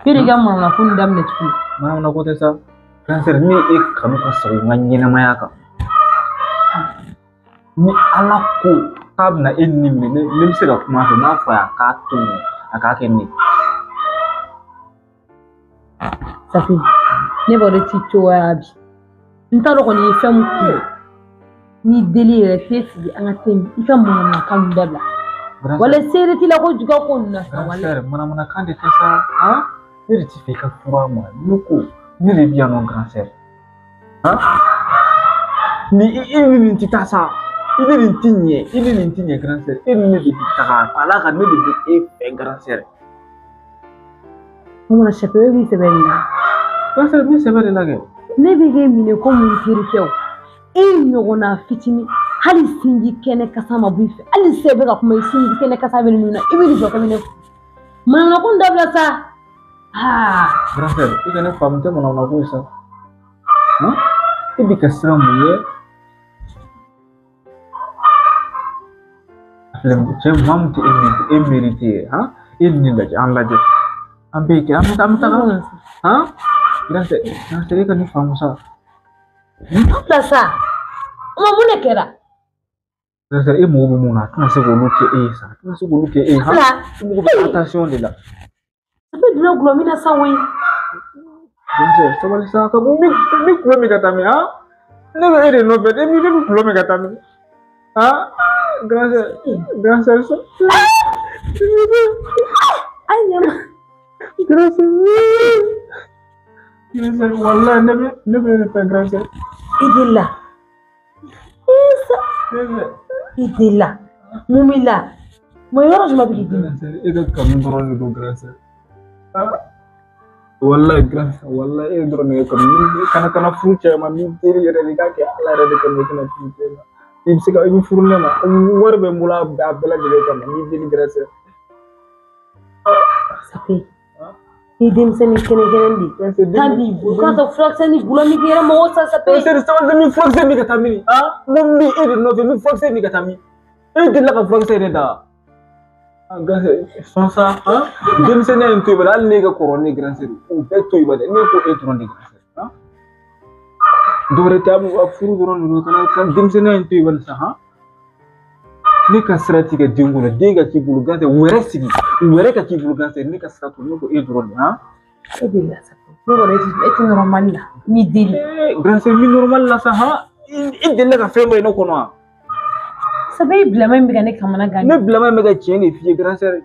E de ka manamana ko nin daminɛ tuguni. Manamana ko tɛ sa. Grand sœur, ne e kanu ka sago n ka ɲɛnamaya kan. Ni Ala ko k'a bɛna e ni minɛ, ne bɛ se ka kuma a fɛ, n b'a fɔ a ye a k'a to yen, a k'a kɛ ne ye. Safi, ne b'a dɔn t'i cogoya bi. N t'a dɔn kɔni i ye fɛn min kun. N'i deli yɛrɛ t'e sigi an ka te min, i ka manamanakan ninnu dabila. Wala seere t'i la ko juguya ko ninnu na sa. Grand sœur, manamanakan de tɛ sa. Han? Ne de ti fɛ i ka furu a ma. Ne ko ne de bi yan nɔ grand sœur. Han? Ni i ni nin ti taa sa. I ni nin ti ɲɛ, i ni nin ti ɲɛ grand sœur. E ni ne de bi taga. Ala ka ne de bi e fɛ grand sœur. O mana Safi, e b'i sɛbɛ de la. Grand sœur, n bɛ sɛbɛ de la kɛ. Ne bɛ k'e minɛ komi n terikɛ o. E ɲɔgɔnna fitinin, hali sinji kɛnɛ kasa ma bɔ i fɛ, hali sisan i bɛ ka kuma i sinji kɛnɛ kasa bɛ ninnu na, i bɛ nin jɔ kɛ ne. Manamana ko in dabila sa. Aa. Grand sœur, i ka ne faamu tɛ manamana ko ye sa. Han? E bɛ ka siran mun ɲɛ? A filɛ cɛ maa min tɛ e mérite, e mérite ye, han? E ni ne lajɛ, an lajɛ. An bɛɛ ye kelen, an bɛ taa, an bɛ taga. Han? Grand sœur, grand sœur, e ka ne faamu sa. Dabila sa. O ma mun de kɛra? Grand sœur, e mago bɛ mun na? A tɛna se k'olu kɛ e ye sa. A tɛna se k'olu kɛ e ye. Han? E mago bɛ attention de la. A bɛ donna gulɔ min na sa koyi. Grand sœur, sabali sa. Ka mun bɛ gulɔ min ka taa min? Han? Ne bɛ e de nɔfɛ. E bɛ gulɔ min ka taa min? Han? Grand sœur, grand sœur, sa. Ayi ɲama. Grand sœur. Grand sœur, wallahi ne bɛ ne fɛ grand sœur. I delila. Isa. I delila. Mun b'i la? Mun yɔrɔ jumɛn bɛ k'i dimi? E ka kanu dɔrɔn de don grand sœur. Wallahi grand sœur, wallahi e dɔrɔn de ka kanu. Kana furu cɛ ma, ni teri yɛrɛ de k'a kɛ Ala yɛrɛ de kama i kana furu cɛ ma. I bɛ se ka i bɛ furu ne ma, wari bɛ n bolo a bɛɛ lajɛlen kama, n b'i deli grand sœur. Safi. I denmisɛnnin kɛnɛ kɛnɛ de. Taa b'i bolo k'a sɔrɔ furakisɛ ni gulɔ min k'i yɛrɛ mago sa Safi. Sabali min furakisɛ min ka taa min? Han? Mun bɛ e de nɔfɛ min furakisɛ min ka taa min? E delila ka furakisɛ de ta. Ah grand sœur, sɔn sa. Han? Denmisɛnninya in to yen bari, hali ne ka kɔrɔ ne grand sœur, o bɛɛ to yen bari, ne ko e dɔrɔn de grand sœur. Han? Dɔwɛrɛ tɛ a furu dɔrɔn de don, kana denmisɛnninya in to yen bari sa. Han? Ne ka sira t'i ka den kɔnɔ, den ka k'i bolo grand sœur, u yɛrɛ sigi, u yɛrɛ ka k'i bolo grand sœur, ne ka sira t'o, ne ko e dɔrɔn de. Han? E delila Safi. Ne kɔni e tɛ normal la. N b'i deli. Grand sœur, n bɛ normal la sa. Han? I delila ka fɛn dɔ ye ne kɔnɔ wa? Safi, i bilama in bɛ ka ne kamana gan. Ne bilama in bɛ ka tiɲɛ de f'i ye grand sœur.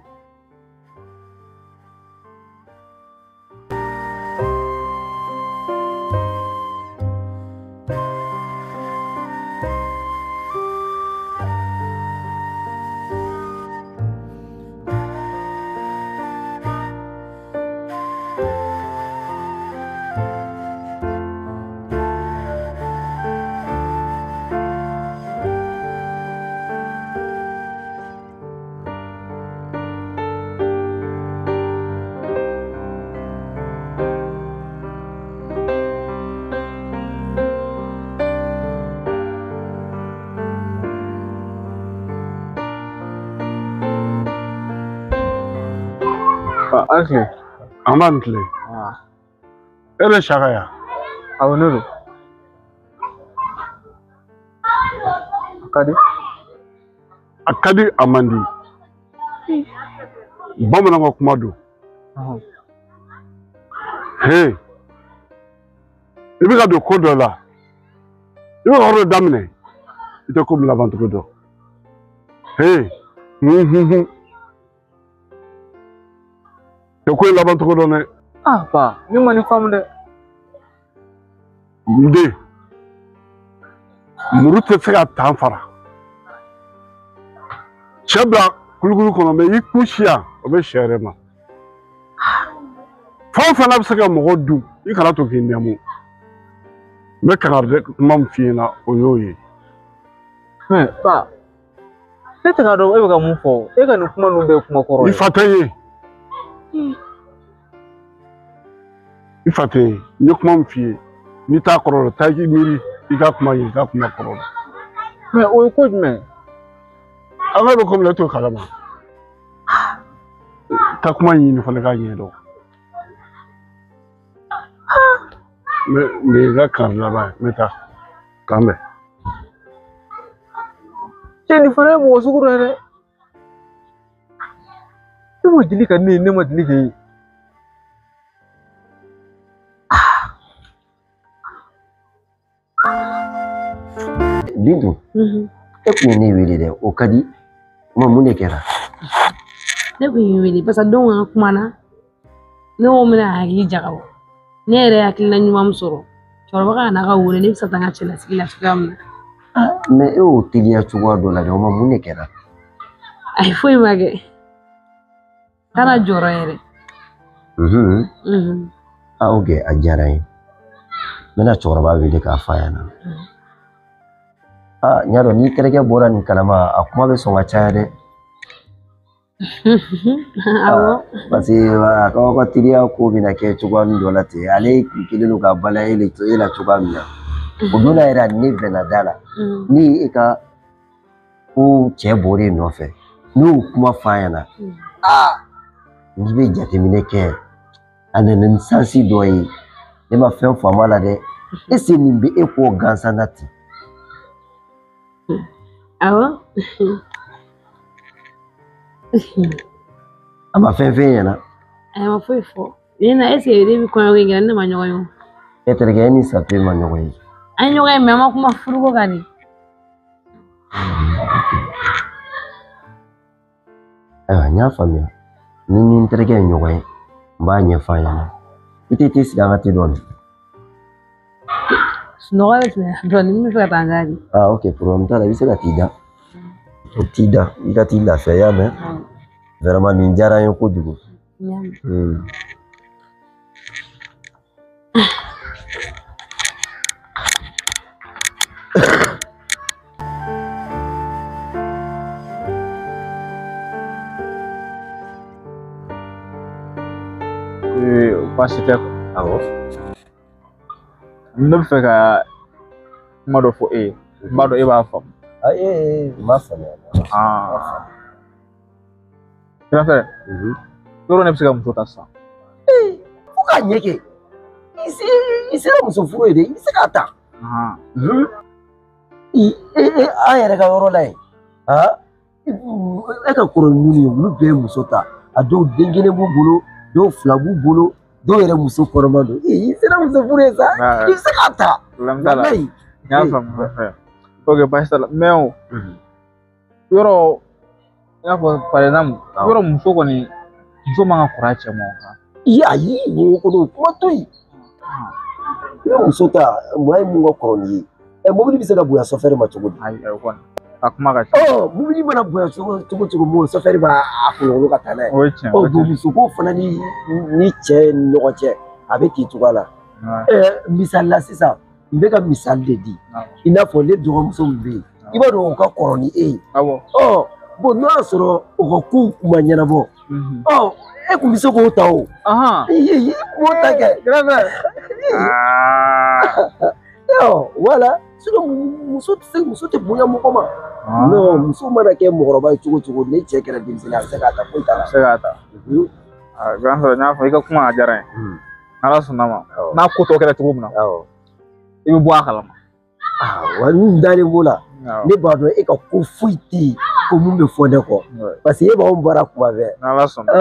Asli, an b'a tile. E bɛ Saka yan? Awɔ, ne don. A ka di? A ka di, a man di. Bamananw ka kuma don. He, i bɛ ka don ko dɔ la, i bɛ ka yɔrɔ dɔ daminɛ, i tɛ ko min laban cogo dɔn. He, hun. Tɛ ko in laban cogo dɔn dɛ. Ah ba, ne ma nin faamu dɛ. N den, muru tɛ se ka tan fara. Cɛ bila kulukulu kɔnɔ mɛ i kun si yan, o bɛ sɛ yɛrɛ ma. Fɛn o fɛn n'a bɛ se ka mɔgɔ dun, i kana to k'i nɛmu. N bɛ kangari kuma min f'i ɲɛna, o y'o ye. Mɛ ba, ne tɛ k'a dɔn e bɛ ka mun fɔ. E ka nin kuma ninnu bɛɛ ye kuma kɔrɔ ye. I fa tɛ n ye. I fa tɛ n ye. N ye kuma min f'i ye, n'i t'a kɔrɔ dɔn, taa i k'i miiri. I ka kuma ɲini, i ka kuma kɔrɔ dɔn. Mais o ye ko jumɛn? An ka bɛ ko min na, e t'o kalama. Taa kuma ɲini fana k'a ɲɛdɔn. Nin ye n ka kan laban ye, n bɛ taa. K'an bɛn. Cɛ nin fana ye mɔgɔ sugu dɔ ye dɛ. E ma deli ka ne ye, ne ma deli k'e ye. Bintu, e kun ye ne wele dɛ, o ka di. Kuma mun de kɛra? Ne kun y'i wele parce que don an kumana, ne ko n bɛna hakili jagabɔ. Ne yɛrɛ ye hakilina ɲuman min sɔrɔ, cɛkɔrɔba ka n'a ka wele, ne bɛ se ka taa n ka cɛlasigi la cogoya min na. Mais e y'o teliya cogoya dɔ la dɛ, o ma mun de kɛra? Ayi, foyi ma kɛ. Kana jɔrɔ yɛrɛ. Ah ok, a diyara n ye. N bɛna cɛkɔrɔba wele k'a f'a ɲɛna. Ah, n y'a dɔn n'i terikɛ bɔra nin kalama, a kuma bɛ sɔn ka caya dɛ. Awɔ. Parce que a ka aw ka teriya ko bɛna kɛ cogoya min dɔ la ten, ale kun kɛlen don ka bala e la cogoya min na. O don na yɛrɛ a ni ne bɛnna da la. Ni e ka ko cɛ bɔr'e nɔfɛ, n'o y'o kuma f'a ɲɛna, aa n'i bɛ jateminɛ kɛ, a nana ni sansi dɔ ye, ne ma fɛn faamu a la dɛ. Est-ce que nin bɛ e kɔ gansan na ten? Awɔ. A ma fɛn f'e ɲɛna? A ma foyi fɔ. Ne na est-ce que ne bɛ kɔɲɔko in kɛ, ne ma ɲɔgɔn ye o. E terikɛ, e ni Sape ma ɲɔgɔn ye? An ye ɲɔgɔn ye, mais an ma kuma furuko kan de. Ayiwa, n y'a faamuya. Ni ni n terikɛ ye ɲɔgɔn ye, n b'a ɲɛfɔ a ɲɛna. I tɛ t'i sigi an ka te dɔɔni. Sunɔgɔ bɛ tɛmɛ dɔɔni, n bɛ fɛ ka taa n da de. Ah ok, problème t'a la, i bɛ se ka t'i da. T'i da, i ka t'i lafiya, i y'a mɛn? Vraiment nin diyara n ye kojugu. Baasi tɛ quoi. Awɔ. Ne bɛ fɛ ka kuma dɔ fɔ e ye. N b'a dɔn e b'a faamu. Ayi, n b'a faamuya. Grand frère, yɔrɔ ne bɛ se ka muso ta sisan. Fo k'a ɲɛ kɛ. I sera muso furu ye dɛ, i bɛ se k'a ta. An yɛrɛ ka yɔrɔ la yen, e ka kɔrɔ ni minnu ye, olu bɛɛ ye muso ta. A dɔw den kelen b'u bolo, dɔw fila b'u bolo, dɔw yɛrɛ muso kɔnɔma don. I sera muso furu ye sa, i bɛ se k'a ta. Problème t'a la. N y'a faamu grand frère. Ok, baasi t'a la. Mais o, yɔrɔ i n'a fɔ par exemple, yɔrɔ muso kɔni, muso man ka kɔrɔ a cɛ ma o kan. Ayi, o kɔni o kuma to yen. I bɛ muso ta, maa ye mun ka kɔrɔ n'i ye. Mobili bɛ se ka bonya sofɛri ma cogo di? Ayi, o kɔni, a kuma ka ca. Mobili mana bonya cogo o cogo, sofɛri b'a kunkolo ka taa n'a ye. O ye tiɲɛ ye. Bon, muso ko fana ni cɛ ni ɲɔgɔn cɛ, a bɛ ten cogoya la. Misali la sisan, n bɛ ka misali de di. I n'a fɔ ne dɔgɔmuso min bɛ yen, i b'a dɔn o ka kɔrɔ ni e ye. Awɔ. Bon, n'o y'a sɔrɔ o ka kow kun ma ɲɛnabɔ, e kun bɛ se k'o ta o. I b'o ta kɛ. Grand frère. Wala, sinon muso tɛ se, muso tɛ bonya mɔgɔ ma. Non, muso mana kɛ mɔgɔkɔrɔba ye cogo o cogo, ni cɛ kɛra denmisɛnnin ye, a bɛ se k'a ta, foyi t'a la. A bɛ se k'a ta. Grand frère, n y'a fɔ i ka kuma a diyara n ye. N'Ala sɔnna ma, n'a ko tɔ kɛra cogo min na, i bɛ bɔ a kalama. Wa n dalen b'o la. Ne b'a dɔn e ka ko foyi tɛ yen ko mun bɛ fɔ ne kɔ. Parce que e b'anw baara kuma bɛɛ. N'Ala sɔnna.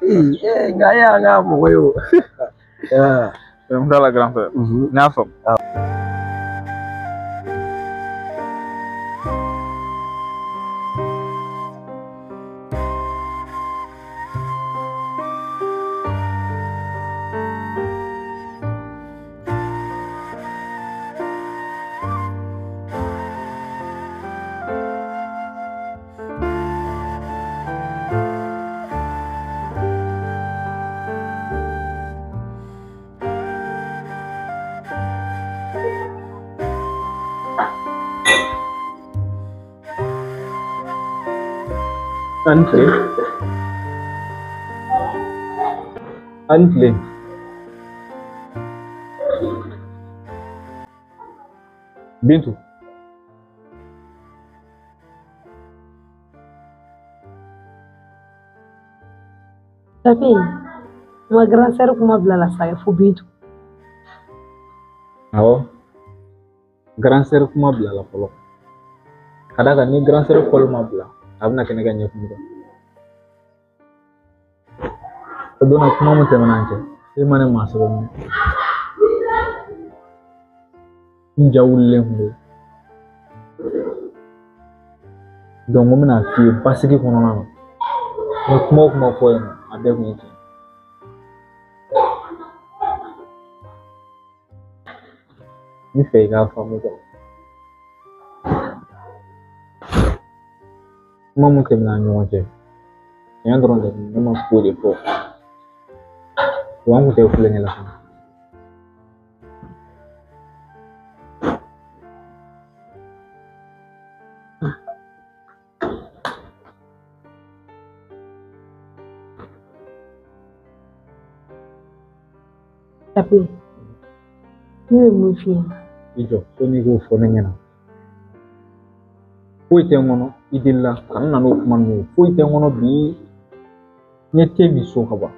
Nka e y'an ka mɔgɔ ye o. N t'a la grand frère. N y'a faamu. Ani tile. Ani tile. Bintu. Tapi, ma grand sœur kuma bila la sa fo Bintu. Awɔ, grand sœur kuma bila la fɔlɔ. Ka d'a kan ni grand sœur fɔlɔ ma bila, a bɛna kɛ ne ka ɲɛkun kan. O don na kuma min tɛmɛna an cɛ, e ma ne maa sɛbɛ minɛ. N ja wulilen kun don. Donc n bɛna f'i ye basigi kɔnɔna na. N ye kuma o kuma fɔ yen nɔ, a bɛɛ kun ye tiɲɛ ye. N bɛ fɛ i k'a faamu quoi. Kuma mun tɛmɛna an ni ɲɔgɔn cɛ, tiɲɛ dɔrɔn de ne ma foyi de fɔ. Wa an kun tɛ kulonkɛ la fana. Tapi, ne bɛ mun f'i ɲɛna? I jɔ ko n'i k'o fɔ ne ɲɛna. Foyi tɛ n kɔnɔ, i delila ka n na n'o kuma ninnu ye. Foyi tɛ n kɔnɔ bi, n ye te min so ka ban.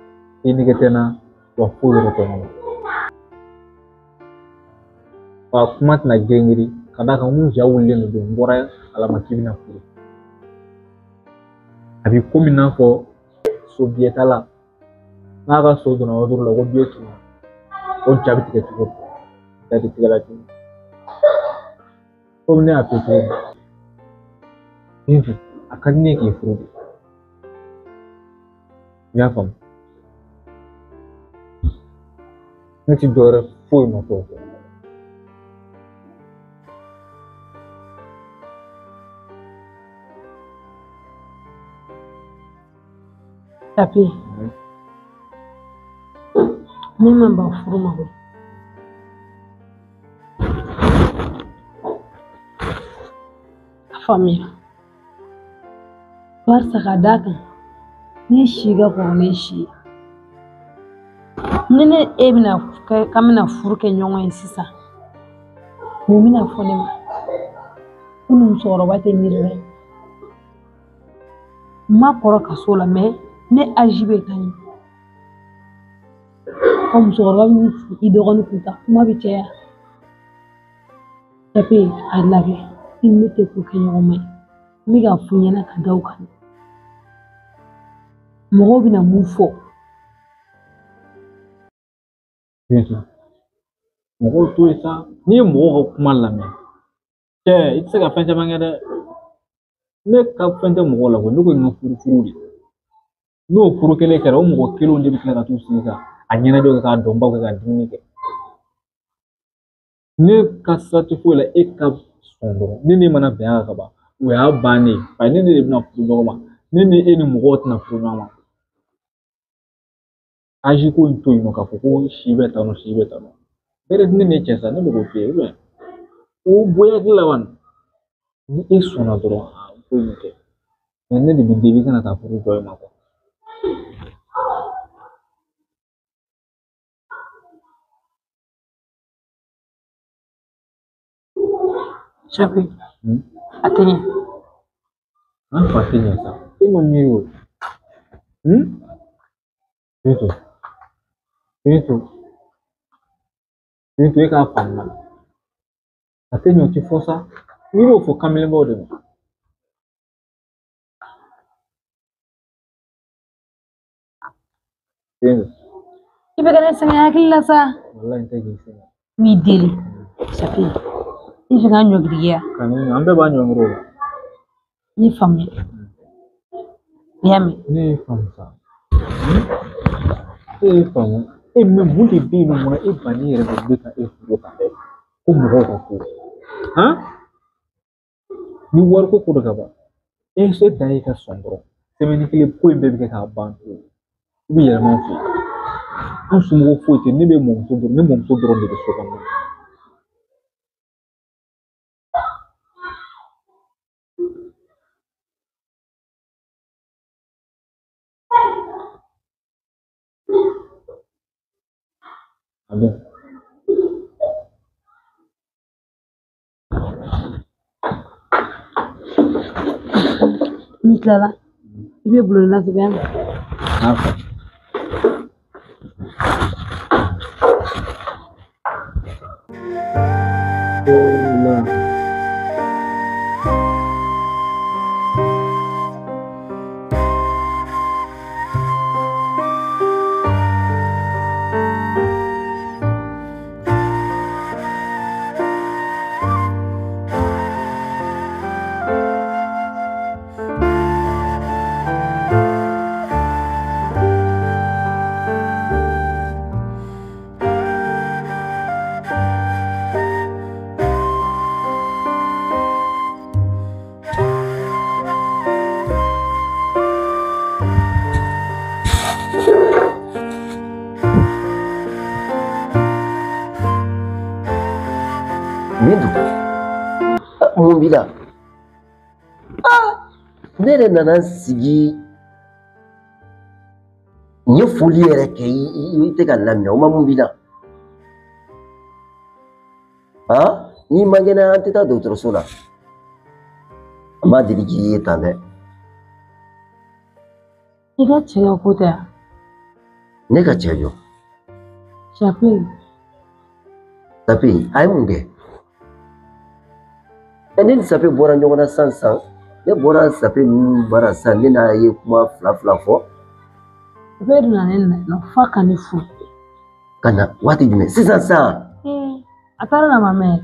I nege tɛ n na, wa foyi yɛrɛ tɛ n kɔnɔ. Wa kuma tɛna girin ka d'a kan n ja wulilen don, n bɔra kalama k'i bɛna furu. A bɛ komi n'a fɔ so biyɛtala n'a ka so donna yɔrɔ la ko biye tununa, o ja bɛ tigɛ cogo di? Ja tɛ tigɛ la ten. Komi ne y'a f'i ye cogo min, Bintu, a ka di ne ye k'i furu de. I y'a faamu? Ne ti dɔwɛrɛ foyi nɔfɛ o kɔ. Tapi, ne ma ban furu ma koyi. A faamuya. Barisa ka d'a kan, ne si ka kɔrɔ ne si ye. Ni ne e bɛna kɛ k'an bɛna furu kɛ ɲɔgɔn ye sisan, mun bɛna fɔ ne ma? Ko nin musokɔrɔba tɛ miiri dɛ. N ma kɔrɔ kaso la mɛ ne aji bɛ taa ɲɛ. Ɔ musokɔrɔba bɛ i dɔgɔnin kun ta, kuma bɛ caya. Tapi, a lajɛ i ni ne tɛ ko kɛ ɲɔgɔn ma ye. N bɛ k'a f'i ɲɛna ka da o kan. Mɔgɔw bɛna mun fɔ? Bintu, mɔgɔw to yen sa. N'i ye mɔgɔw ka kuma lamɛn, cɛ i tɛ se ka fɛn caman kɛ dɛ. Ne ka fɛn tɛ mɔgɔw la koyi, ne ko n ka furu furu de. N'o furu kelen kɛra, o mɔgɔ kelenw de bɛ tila ka t'u sigi ka a ɲɛnajɛw kɛ k'a dɔnbaw kɛ ka dumuni kɛ. Ne ka sira tɛ foyi la, e ka sɔn dɔrɔn. Ne ni mana bɛn a kan ka ban, o y'a bannen ye. Bari ne de bɛna furu ɲɔgɔn ma. Ne ni e ni mɔgɔw tɛna furu ɲɔgɔn ma. Aji ko in to yen nɔ k'a fɔ ko si bɛ tan nɔ, si bɛ tan nɔ. Bɛrɛ ne ni cɛ sa, ne bɛ k'o f'i ye. O bɔ i hakili la wa? Ni e sɔnna dɔrɔn, a ko in kɛ. Mɛ ne de bɛ deli i kana taa furu jɔ e ma kuwa. Tapi, a tɛ ɲɛ. An fa tɛ ɲɛ sa. E ma miiri o. Bintu, Bintu, Bintu, e k'a faamuya. A tɛ ɲɛ o tɛ fɔ sa. N'i b'o fɔ kamelenbaw de ma. Bintu. I bɛ ka ne sɛgɛn hakili la sa. Walayi n tɛ k'i sɛgɛn. N b'i deli. Tapi, i fɛ ka n ɲɔgiriya. An bɛɛ b'a ɲɔngiri o la. N y'i faamuya. I y'a mɛn? Ne y'i faamu sa. E y'i faamu. E mɛ mun de bɛ yen nɔ munna e bannen yɛrɛ de bɛ ka e furu ka kɛ ko mɔgɔw ka ko? Han? Ni wariko ko don ka ban, e se dan ye ka sɔn dɔrɔn. Sɛmɛni kelen ko in bɛɛ bɛ kɛ k'a ban pewu. I bɛ yɛlɛma an fɛ yen. An somɔgɔw foyi tɛ, ne bɛ mɔmuso dɔrɔn, ne mɔmuso dɔrɔn de bɛ so kɔnɔ. A bɛ. N'i tilala i bɛ bulon na sɛbɛn. N'a faamu. Bintu, mun b'i la? Ne yɛrɛ nana n sigi n ye foli yɛrɛ kɛ i tɛ ka laminɛ o ma mun b'i la? N'i man kɛnɛ an tɛ taa dɔgɔtɔrɔso la. An b'a deli k'i ye tan dɛ. I ka cɛ ka ko tɛ wa? Ne ka cɛ jɔ? Sape. Sape, a ye mun kɛ? Ne ni Sape bɔra ɲɔgɔn na sisan sisan, ne bɔra Sape ninnu bara sisan, ne n'a ye kuma fila fila fɔ. Sape de nana ne nɔ f'a ka ne furu. Ka na waati jumɛn? Sisan sisan. A taara na ma mɛn.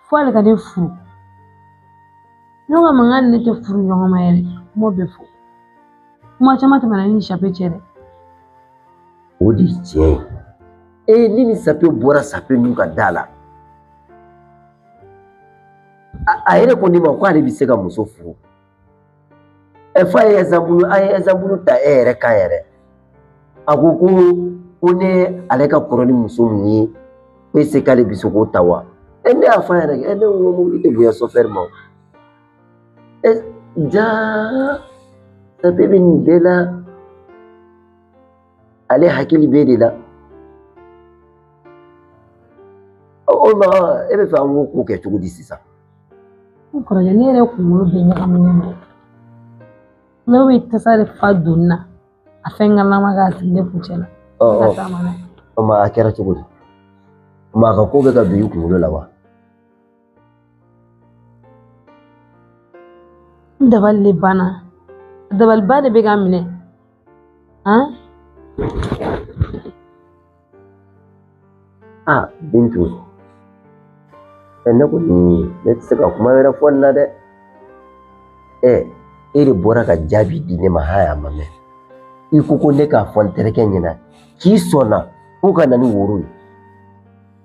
Fo ale ka ne furu. Ne ko a ma n k'ale ne tɛ furu ɲɔgɔn ma yɛrɛ, kuma bɛɛ fɔ. Kuma caman tɛmɛna ne ni Sape cɛ dɛ. O de ye tiɲɛ ye. Ne ni Sape bɔra Sape ninnu ka da la. A yɛrɛ ko ne ma k'ale bɛ se ka muso furu. F'a ye exemple, an ye exemple ta e yɛrɛ kan yɛrɛ. A ko ko ne ale ka kɔrɔ ni muso min ye, ko e se k'ale bɛ se k'o ta wa? Ne y'a fɔ a ɲɛna, ne ko mobili tɛ bonya sofɛri ma. Jaa, Sape bɛ nin bɛɛ la, ale hakili b'e de la. O ma e bɛ fɛ an k'o ko kɛ cogo di sisan? N kɔrɔkɛ, ne yɛrɛ kunkolo bɛɛ ɲagaminen don. Ne bɛ tasa de fa doni na, a fɛn ŋanama k'a sigi ne kuncɛ la. O ma a kɛra cogo di? O ma a ka ko bɛ ka don i kunkolo la wa? N dabali de banna. Dabaliba de bɛ ka n minɛ. Bintu. Ne kɔni ne tɛ se ka kuma wɛrɛ fɔ nin na dɛ. E de bɔra ka jaabi di ne ma hali a ma mɛn. I ko ko ne k'a fɔ n terikɛ ɲɛna k'i sɔnna ko ka na ni woro ye.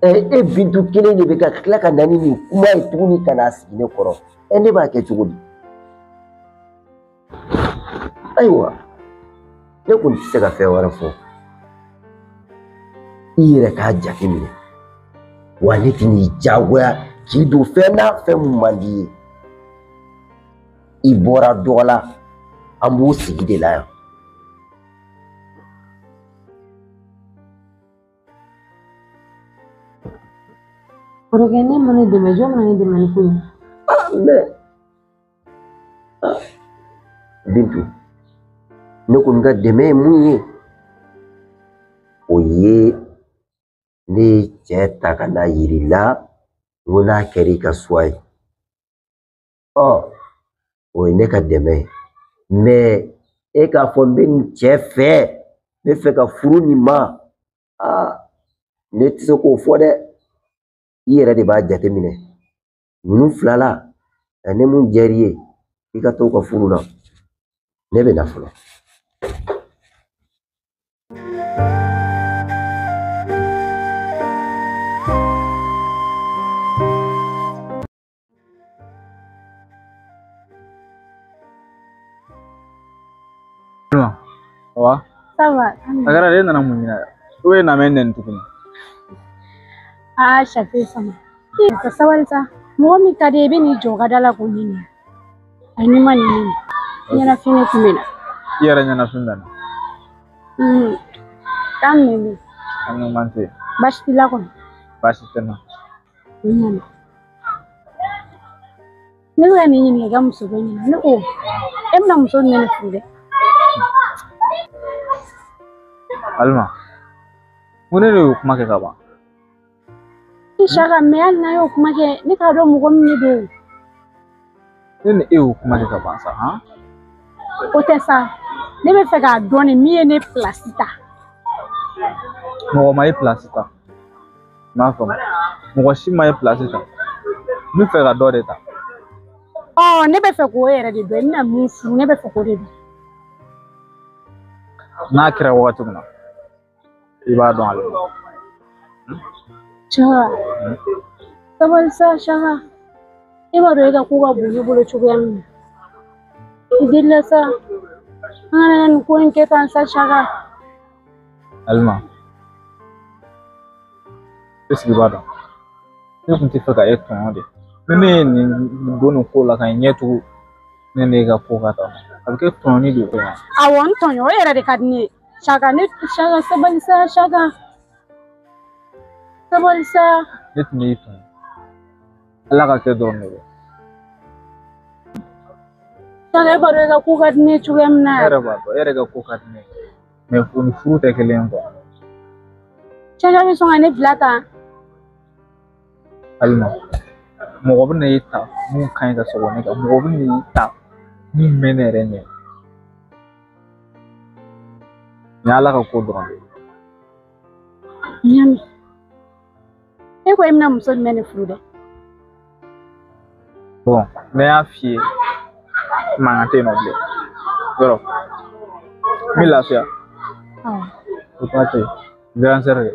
E Bintu kelen de bɛ ka tila ka na ni nin kuma ye tuguni ka n'a sigi ne kɔrɔ. Ne b'a kɛ cogo di? Ayiwa, ne kɔni tɛ se ka fɛn wɛrɛ fɔ. I yɛrɛ k'a jateminɛ. Wa ne tɛn'i diyagoya k'i don fɛn na fɛn mun man di i ye. I bɔra dɔ la, an b'o sigi de la yan. Kɔrɔkɛ, ne ma ne dɛmɛ, jɔn bɛna ne dɛmɛ ni ko in ye? Bintu, ne kɔni ka dɛmɛ ye mun ye, o ye ne ye cɛ ta ka na yir'i la, n ko n'a kɛra i ka suwa ye. O ye ne ka dɛmɛ ye. Mɛ e k'a fɔ n bɛ nin cɛ fɛ, n bɛ fɛ ka furu nin ma, ne tɛ se k'o fɔ dɛ. I yɛrɛ de b'a jateminɛ. Ninnu fila la, ne mun diyar'i ye, i ka t'o ka furu la. Ne bɛ na fɔlɔ. Ça va? Ça va. A kɛra de, e nana mun ɲini yan? O ye na mɛ nɛni tuguni. Sape sama. Ka sabali sa. Mɔgɔ min ka di i bɛ n'i jɔ ka da la k'o ɲini. A n'i ma nin ɲini. Ɲɛnafin ne tun bɛ na. I yɛrɛ ɲɛnafin bɛ na. K'an minɛ. An ɲuman tɛ. Baasi t'i la kɔni? Baasi tɛ n na. N nana. Ne bɛ ka nin ɲininka i ka muso ko ɲɛna. Ne ko e bɛna muso ni ne furu dɛ. Alima, n ko ne de y'o kuma kɛ ka ban. Saka mɛ hali n'a y'o kuma kɛ ne t'a dɔn mɔgɔ min de don. Ne ni e y'o kuma kɛ ka ban sa han? O tɛ sa, ne bɛ fɛ k'a dɔn de min ye ne pilasi ta. Mɔgɔ ma e pilasi ta. N m'a faamu. Mɔgɔ si ma e pilasi ta. N bɛ fɛ ka dɔ de ta. Ɔ ne bɛ fɛ k'o yɛrɛ de dɔn, i bɛna mun furu ne bɛ fɛ k'o de dɔn. N'a kɛra wagati min na, i b'a dɔn ale. Saka, sabali sa Saka. E b'a dɔn e ka ko ka bon ne bolo cogoya min na. I delila sa, an kana nin ko in kɛ tan sa Saka. Alima, est-ce que i b'a dɔn? Ne tun tɛ fɛ ka e tɔɲɔ de. Ni ne ye nin don nin ko la ka ɲɛ tugu ne n'e ka ko ka taa, a bɛ kɛ tɔɲɔni de ye. Awɔ n tɔɲɔ, o yɛrɛ de ka di ne ye. Saka ne Saka sabali sa Saka. Sabali sa. Ne tun b'i tɔɲɔ. Ala ka kɛ dɔrɔn de don. Saka e b'a dɔn e ka ko ka di ne ye cogoya min na. Ne yɛrɛ b'a dɔn, e yɛrɛ ka ko ka di ne ye. Mɛ o ni furu tɛ kelen ye kuwa. Saka bɛ sɔn ka ne bila tan. Alima, mɔgɔ bɛ na e ta mun ka ɲi ka sɔgɔ ne kan, mɔgɔ bɛ na e ta mun bɛ ne yɛrɛ ɲɛ. Nin ye Ala ka ko dɔrɔn de ye. N y'a mɛn. E ko e bɛna muso jumɛn de furu dɛ? Bon, ne y'a f'i ye mankan tɛ yen nɔ bilen. Yɔrɔ, n bɛ lafiya. Awɔ. O t'a to yen. Grand sœur de.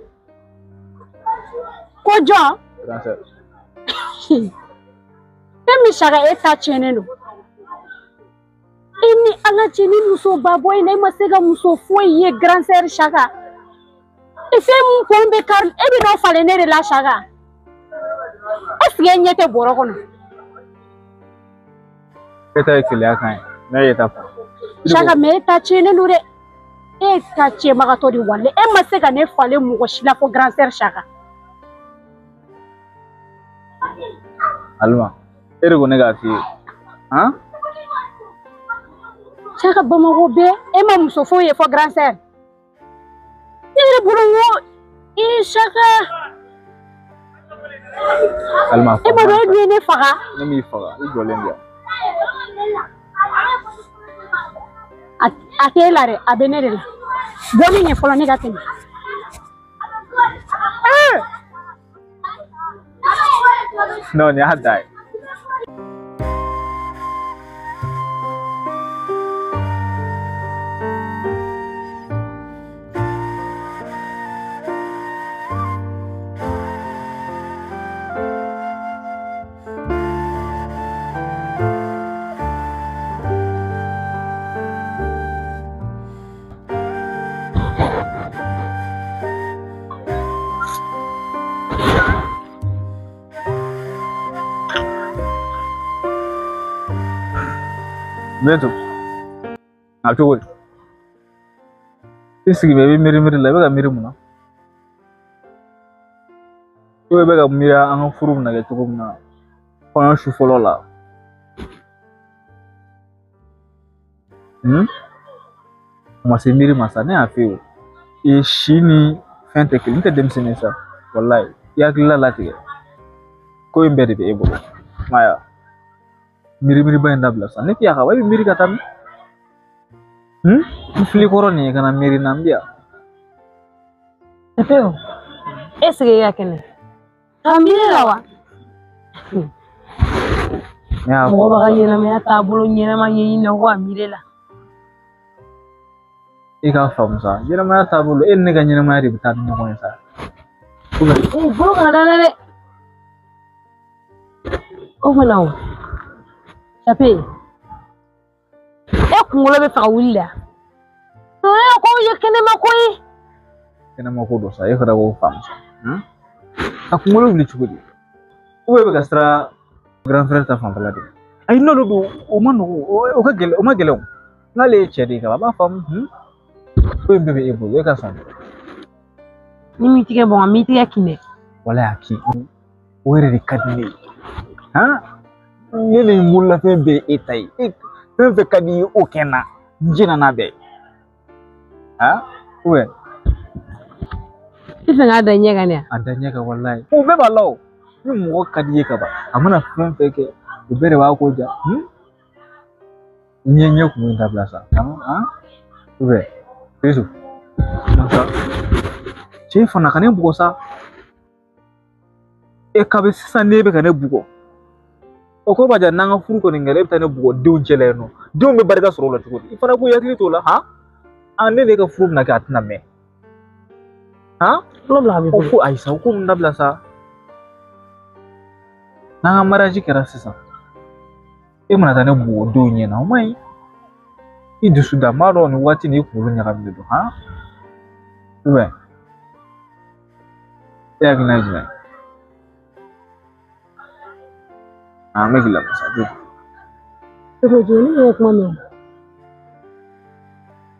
Ko jɔn? Grand sœur. E min Saka e ta tiɲɛnen don. E ni Ala cɛ ni musoba bɔ in na e ma se ka muso foyi ye grand sœur Saka. E fɛn mun kun bɛ kari e bɛ n'o falen ne de la Saka. Est-ce que e ɲɛ tɛ bɔrɔ kɔnɔ? E ta ye keleya kan ye, ne ye ta fɔ. Saka mɛ e ta tiɲɛnen don dɛ. E ta tiɲɛbagatɔ de wale e ma se ka ne falen mɔgɔ si la fo grand sœur Saka. Alima, e de ko ne k'a f'i ye. Han? Saka Bamakɔ bɛɛ e ma muso foyi ye fo grand sœur. Ne yɛrɛ bolo n ko ee Saka. Alima, e b'a dɔn e dun ye ne faga. Ne m'i faga, i jɔlen bɛ yan. A t'e la dɛ, a bɛ ne de la. Bɔ ne ɲɛ fɔlɔ ne ka tɛmɛ. Non, nin y'a da ye. Bintu, a cogo di? I sigi bɛ i bɛ miiri miiri la, i bɛ ka miiri mun na? I bɛ ka miiri an ka furu bɛna kɛ cogo min na kɔɲɔ su fɔlɔ la. O ma se miiri ma sa, ne y'a f'i ye o. I si ni fɛn tɛ kelen, n tɛ denmisɛnnin ye sa, walayi. I hakilila latigɛ. Ko in bɛɛ de bɛ e bolo. I m'a ye wa? Miiri miiriba in dabila sa, ne tɛ yan ka ban, e bɛ miiri ka taa min? N fili kɔrɔ nin ye ka na miiri na n bɛ yan. Pewu, e sigi i ka kɛnɛ. Ka miiri la wa? Ne y'a Mɔgɔ fɔ b'a ka ɲɛnamaya taabolo ɲɛnama ɲɛɲini na ko ka miiri la. E k'a faamu sa, ɲɛnamaya taabolo e ni ne ka ɲɛnamaya de bɛ taa ni ɲɔgɔn ye sa. Ee bolo kana da dɛ. O fana o. Sape, e kunkolo bɛ fɛ ka wuli la. Ne ko ye kɛnɛma ko ye. Kɛnɛma ko don sa, e fana k'o faamu sa. A kunkolo wuli cogo di? Ou e bɛ ka siran grand frère ta fanfɛla de? Ayi n'olu don o ma nɔgɔn, o ka gɛlɛn, o ma gɛlɛn o. N'ale ye cɛ de ye kaban a b'a faamu. Ko in bɛɛ bɛ e bolo, e ka sɔn. Ni m'i tigɛ bɔn, m'i tigɛ kin dɛ. Walayi a kin. O yɛrɛ de ka di ne ye. Han? Ne ni n bololafɛn bɛɛ e ta ye. E fɛn fɛn ka di i ye o kɛ n na. N jɛnna n'a bɛɛ ye. Ah? Ouais. I fɛ k'a da ɲɛ kan de? A da ɲɛ kan walayi. O bɛɛ b'a la o. Ni mɔgɔ ka di i ye ka ban, a mana fɛn fɛn kɛ, o bɛɛ de b'a ko ja. N ye ɲɛ kun dabila sa. Ah? Ouais. Yesu. Cɛ fana ka ne bugɔ sa. E kabi sisan n'e bɛ ka ne bugɔ. O ko b'a jira n'an ka furu kɔni kɛra e bɛ taa ne bugɔ denw cɛla yen nɔ. Denw bɛ barika sɔrɔ o la cogo di? I fana k'u hakili t'o la han? An ne de ka furu bɛna kɛ a tɛna mɛn. Han? O ko ayi sa, o ko ninnu dabila sa. N'an ka mariage kɛra sisan, e mana taa ne bugɔ denw ɲɛna, o man ɲi. I dusu da, n b'a dɔn nin waati nin i kunkolo ɲagaminen don han? Ou e hakilina ye jumɛn ye? Ah, n bɛ k'i lamɛn sa. Ne ye kuma mɛn o.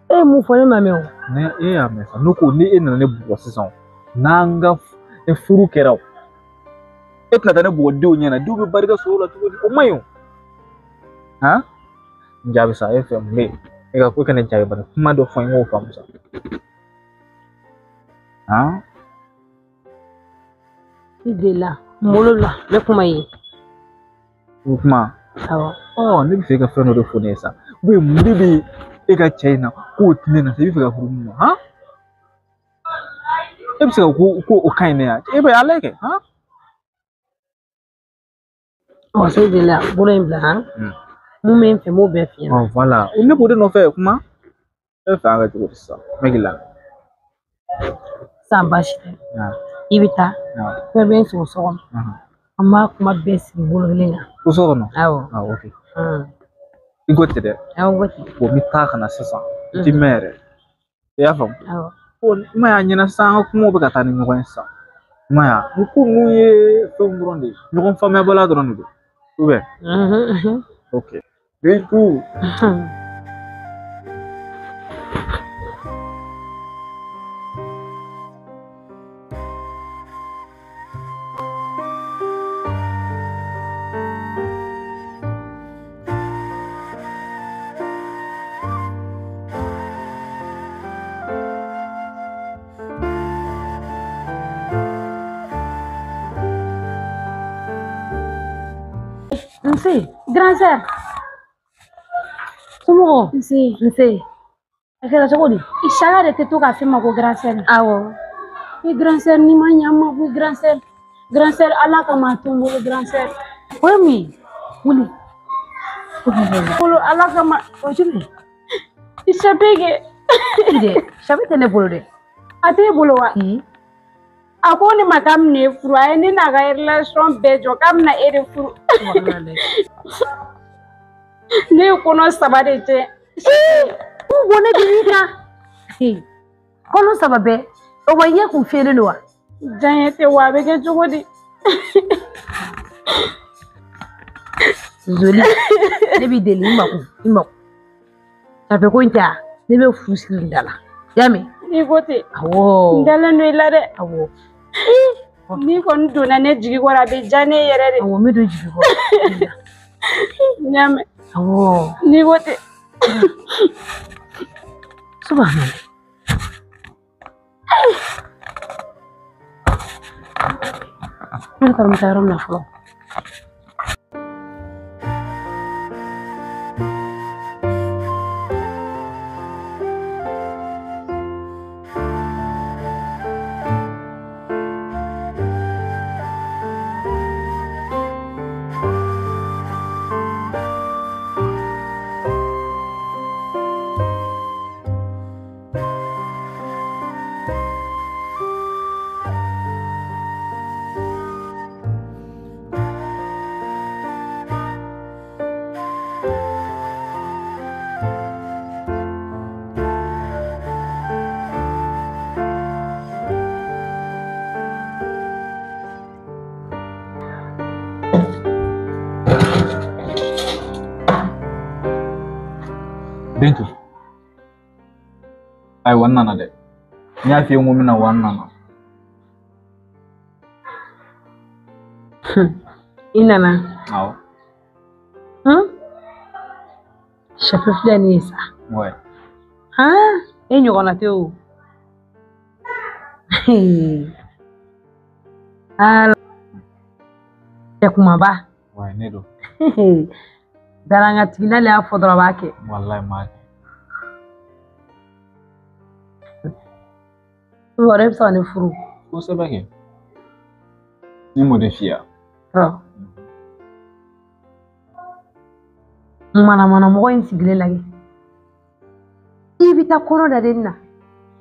E ye mun fɔ ne ma mɛn o. Ne e y'a mɛn sa, ne ko ni e nana ne bugɔ sisan, n'an ka furu kɛra o, e tɛna taa ne bugɔ denw ɲɛna, denw bɛ barika sɔrɔ o la cogo di? O man ɲi o. Han? N jaabi sa, e fɛ mun bɛ yen? E ka ko kana jaabi bani, kuma dɔ fɔ n ye n k'o faamu sa. Han? I delila, n bolo la, n bɛ kuma ye. O kuma? Awɔ. Ɔ ne bɛ fɛ ka fɛn dɔ de fɔ ne ye sa. Mun de bɛ e ka cɛ in na k'o tɛ ne na sa, i bɛ fɛ ka furu mun ma han? E bɛ se ka ko o ka ɲi ne ya? E bɛ ala kɛ han? Ɔ se delila bolo in bila han? Mun bɛ n fɛ n b'o bɛɛ f'i ɲɛna. Ɔ voilà, ne b'o de nɔfɛ kuma. E bɛ fɛ an ka cogo di sisan? N bɛ k'i lamɛn. Sisan baasi tɛ. I bɛ taa. Fɛn bɛ n sɔrɔ so kɔnɔ. An b'a kuma bɛɛ sigi bolo kelen kan. Ko so kɔnɔ? Awɔ. Ah, ok. I ko ten dɛ. Awɔ, n ko ten. Bon, n bɛ taa ka na sisan. N ti mɛn yɛrɛ. I y'a faamu? Awɔ. Bon, i ma ye a ɲɛna sisan an ka kumaw bɛ ka taa ni ɲɔgɔn ye sisan. I ma ye a? Nin ko ninnu ye fɛnw dɔrɔn de ye. Ɲɔgɔn faamuyabaliya dɔrɔn de don. Ou bien? Ok. Bintu. Nse, grand sœur. Somɔgɔw? Nse. Nse. A kɛra cogo di? I saka de tɛ to k'a f'i ma ko grand sœur. Awɔ. I grand sœur n'i ma ɲɛ n ma ko grand sœur. Grand sœur Ala kama a to n bolo grand sœur. O ye mun ye? Wuli. Bolo Ala kama. O ye jumɛn ye? I sape kɛ. I dɛ, sape tɛ ne bolo dɛ. A t'e bolo wa? A ko ne ma k'a bɛna e furu, a ye ne n'a ka relation bɛɛ jɔ k'a bɛna e de furu. Ne ye kɔnɔ 3 de tiɲɛ. N ko ne bɛ min kan. Kɔnɔ 3 bɛɛ, o ma ɲɛ kun fiyɛlen don wa? Diyaɲɛ tɛ wa, a bɛ kɛ cogo di? Zoli, ne b'i deli i mako, i mako. Safe ko in tɛ a, ne bɛ fu siri n da la. I y'a mɛn? N'i ko ten. Awɔ. N dalen don i la dɛ. Awɔ. N'i kɔni donna ne jigi kɔrɔ a bɛ diya ne yɛrɛ de. Awɔ, n bɛ don jigi kɔrɔ. N y'a mɛn. Awɔ. N'i ko ten. Subhanallah. Ne yɛrɛ t'a dɔn n bɛ taa yɔrɔ min na fɔlɔ. Bintu. Ayiwa n nana dɛ. N y'a f'i ye n ko n bɛna wa n nana. I nana? Awɔ. Chape filɛ nin ye sa. Ouais. Han, e ɲɔgɔnna tɛ o. Ala. Cɛ kumaba. Ouais, ne don. Darangatigi n'ale y'a fɔ dɔrɔn a b'a kɛ. Walayi n b'a kɛ. Wɔrɔ e bɛ se ka ne furu. Kosɛbɛ kɛ. Ne m'o de f'i ye. Ɔ. Manamana mɔgɔ in sigilen lajɛ. I bɛ taa kɔnɔ da den na.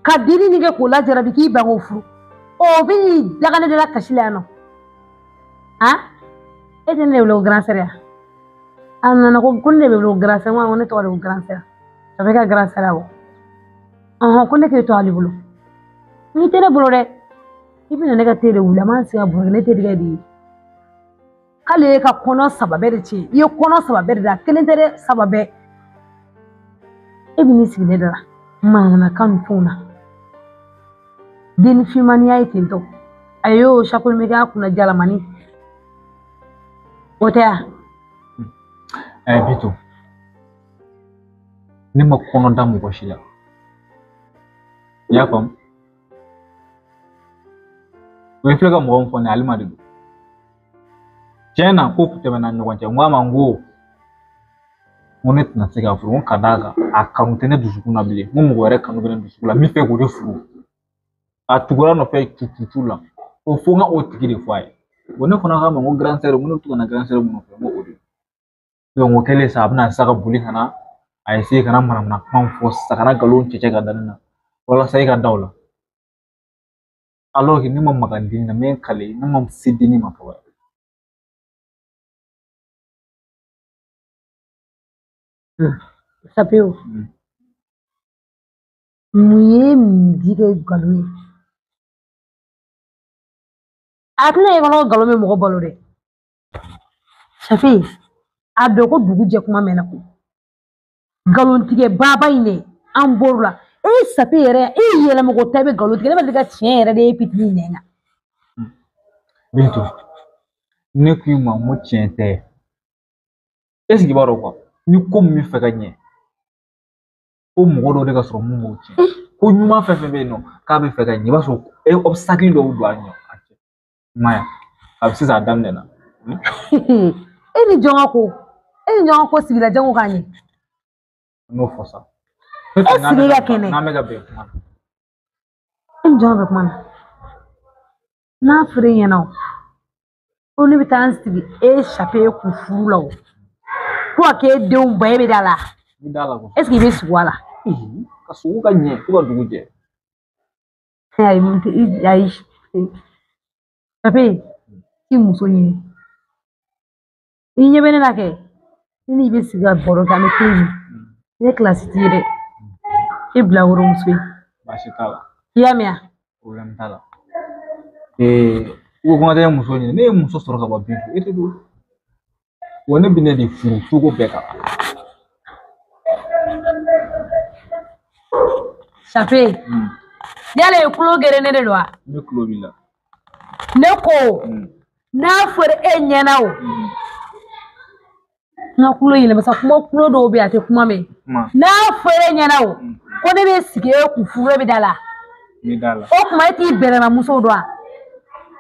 Ka denni nin kɛ k'o lajarabi k'i ban k'o furu. O bɛ n'i daga ne de la kasi la yan nɔ. Han? E tɛ ne de wele ko grand sœur ya? A nana ko ne de bɛ wele ko grand sœur, n ko ne tɔgɔ de ko grand sœur. A bɛ ka grand sœur awɔ. Ɔhɔn, ko ne k'e to ale bolo. N'i tɛ ne bolo dɛ. I bɛna ne ka te de wuli, a m'an sigi ka baro kɛ, ne terikɛ de ye. K'ale ye ka kɔnɔ saba bɛɛ de tiɲɛ. I ye kɔnɔ saba bɛɛ de da, kelen tɛ dɛ, saba bɛɛ. E bɛ n'i sigi ne da la manamanakan ni fɛnw na. Denni finmaniya ye ten tɔ. A y'o chapeau bɛ k'a kunna jalamani. O tɛ wa? Ɛ Bintu, ne ma kɔnɔ da mɔgɔ si la. I y'a faamu? O ye filɛ ka mɔgɔ min fɔ nin ye, Alima de don. Tiɲɛ na ko tɛmɛna ɲɔgɔn cɛ, n ko a ma n ko ne tɛna se k'a furu, n ko ka d'a kan a kanu tɛ ne dusukun na bilen, n ko mɔgɔ wɛrɛ kanu bɛ ne dusukun la, n bɛ fɛ k'o de furu. A tugura nɔfɛ cucucu la, ko fo n ka o tigi de fɔ a ye. Bon ne fana k'a ma n ko grand sœur, n ko ne bɛ to ka na grand sœur mun nɔfɛ, n ko o de don. Donc o kɛlen sa, a bɛna sa ka boli ka na a essayer ka na manamana kumaw fɔ sisan, ka na nkalon cɛ ka da ne na walasa e ka da o la. Alors que ne ma maga denni na, n bɛ n kale, ne ma se denni ma fɔlɔ. Sape o. Mun ye nin di kɛ nkalon ye? A tɛna ye kɔnɔ ko nkalon bɛ mɔgɔ balo dɛ. Sape, a dɔn ko dugu jɛ kuma mɛnna ko. Nkalontigɛ baba in dɛ, an bɔr'o la. E Sape yɛrɛ, e yɛlɛmɔgɔ ta i bɛ nkalon tigɛ, ne ma deli ka tiɲɛ yɛrɛ de ye pitini nɛn kan. Bintu, ne k'i ma n ko tiɲɛ tɛ. Est-ce que i b'a dɔn quoi? Ni ko min bɛ fɛ ka ɲɛ, ko mɔgɔ dɔw de ka sɔrɔ mun b'o tiɲɛ. Ko ɲuman fɛn fɛn bɛ yen nɔ k'a bɛ fɛ ka ɲɛ, i b'a sɔrɔ e obstacle dɔw don a ɲɛ. A cɛ. I m'a ye a bɛ sisan a daminɛna. E ni jɔn ka ko? E ni jɔn ka ko sigila jango k'a ɲɛ? N y'o fɔ sa. E sigi ka kɛnɛ. N'an bɛ ka bɛn kuma na. E ni jɔn bɛ kuma na? N'a fɔra e ɲɛna o, ko ne bɛ taa n sigi e Sape kun furu la o, ko a k'e denw ba e bɛ da la. N bɛ da la ko. Est-ce que i bɛ sigi a la? Ka sogo ka ɲɛ fo ka dugu jɛ. Ayi, ayi. Sape, i muso ɲini. I ɲɛ bɛ ne la kɛ, ne n'i bɛ sigi ka baro kɛ, an bɛ te min. Ne kilasi t'i ye dɛ. E bila woromuso ye. Baasi t'a la. I y'a mɛn wa? Problème t'a la. U ko ko n ka taa muso ɲini, ne ye muso sɔrɔ ka ban Bintu, e tɛ don. Wa ne bɛ ne de furu cogo bɛɛ kan. Sape, yala ye kulo geren ne de don wa? Ne kulo b'i la. Ne ko, n'a fɔra e ɲɛna o, n ka kulo yɛlɛma sa, kuma kulo dɔw bɛ yen a tɛ kuma mɛn. N'a fɔra e ɲɛna o, ko ne bɛ sigi e kun furu e bɛ da la. N bɛ da la. O tuma e t'i bɛrɛmamuso dɔn wa?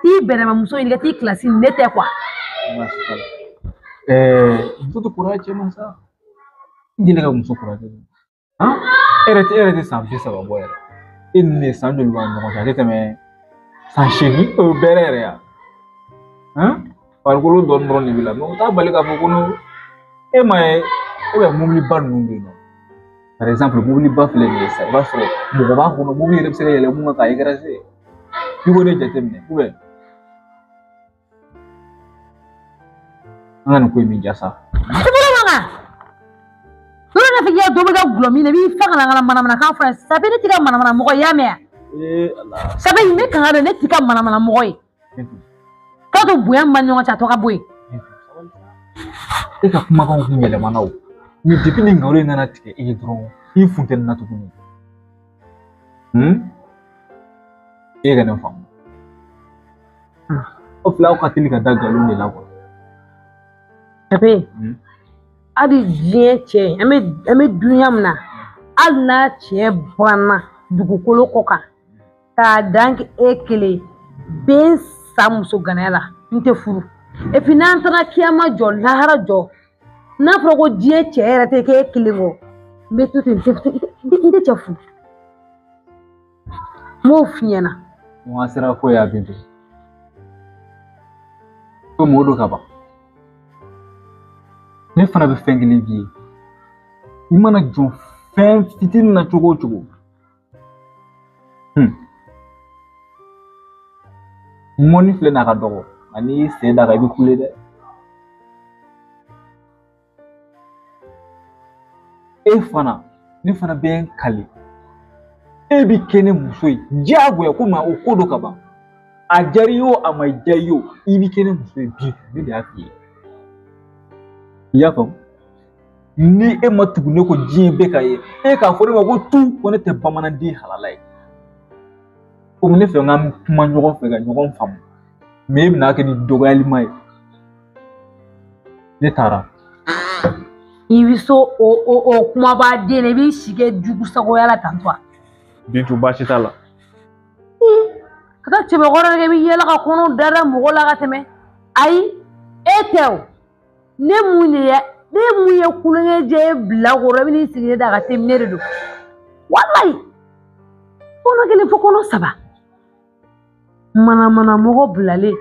T'i bɛrɛmamuso ɲini ka t'i kilasi ne tɛ kuwa. Baasi t'a la. Muso tɛ kɔrɔya cɛ ma sa. I deli ka muso kɔrɔya cɛ ma. Han? E yɛrɛ tɛ san 30 bɔ yɛrɛ. E ni ne san joli b'an ni ɲɔgɔn cɛ? A tɛ tɛmɛ san 8 o bɛrɛ yɛrɛ ya. Han? Farikolo dɔɔnin dɔrɔn de b'i la. Mais o t'a bali k'a fɔ ko e ma ye e bɛ mobiliba ninnu bɛ yen nɔ. Par exemple, mobiliba filɛ nin ye sisan, i b'a sɔrɔ mɔgɔ b'a kɔnɔ, mobili yɛrɛ bɛ se ka yɛlɛ mun kan k'a écraser. I b'o de jateminɛ, ou bien an ka nin ko in bɛ ja sa. I bolo man kan. Yɔrɔ n'a fɔ k'i ka dɔ bɛ ka gulɔ min na, i b'i fa ka na ka na manamanakan fɔ yan. Sape ne t'i ka manamana mɔgɔ ye, i y'a mɛn wa? Ee Ala. Sape nin bɛ kanga dɛ, ne t'i ka manamana mɔgɔ ye. K'a to bonya min b'an ni ɲɔgɔn cɛ, a tɔ ka bɔ yen. E ka kumakanw kun yɛlɛmana o. Mais depuis ni nkalon in nana tigɛ e ye dɔrɔn, i funteni na tuguni. E ka ne faamu. Aw fila aw ka teli ka da nkalon de la kuwa. Sape, Hali diɲɛ cɛ an bɛ dunuya min na hali n'a cɛ banna dugukolo kɔ kan k'a dan kɛ e kelen bɛ n sa muso ganaya la n tɛ furu et puis n'an taara kiyama jɔ lahara jɔ n'a fɔra ko diɲɛ cɛ yɛrɛ tɛ k'e kelen kɔ n bɛ to ten n tɛ cɛ furu n b'o f'i ɲɛna. An sera ko ye Bintu komi o don ka ban ne fana bɛ fɛn kelen f'i ye i mana jɔ fɛn fitinin na cogo o cogo mɔni filɛ n'a ka dɔgɔ ani i sen da kan i bɛ kule dɛ e fana ne fana bɛ n kale e bi kɛ ne muso ye diyagoya komi o ko don ka ban a diyara i ye o a ma diya i ye o i bi kɛ ne muso ye bi ne de y'a f'i ye i y'a faamu ni e ma tugu ne kɔ diɲɛ bɛɛ ka ye e k'a fɔ ne ma ko tu ko ne tɛ bamananden halala ye komi ne fɛ n ka kuma ɲɔgɔn fɛ ka ɲɔgɔn faamu mɛ e bɛna kɛ ni dɔgɔyalima ye ne taara. I bɛ so o kumaba den na i b'i si kɛ jugu sagoya la tantɔ. Bintu baasi t'a la. Ka taa cɛbakɔrɔ kɛ i bɛ yɛlɛ ka kɔnɔ da mɔgɔ la ka tɛmɛ ayi e tɛ o ne mun de ye ne mun ye kulonkɛ jɛ e bila kɔrɔ i bɛ n'i sigi ne da ka tɛmɛ ne de don walayi kɔnɔ kelen fo kɔnɔ saba manamana mɔgɔ bilalen.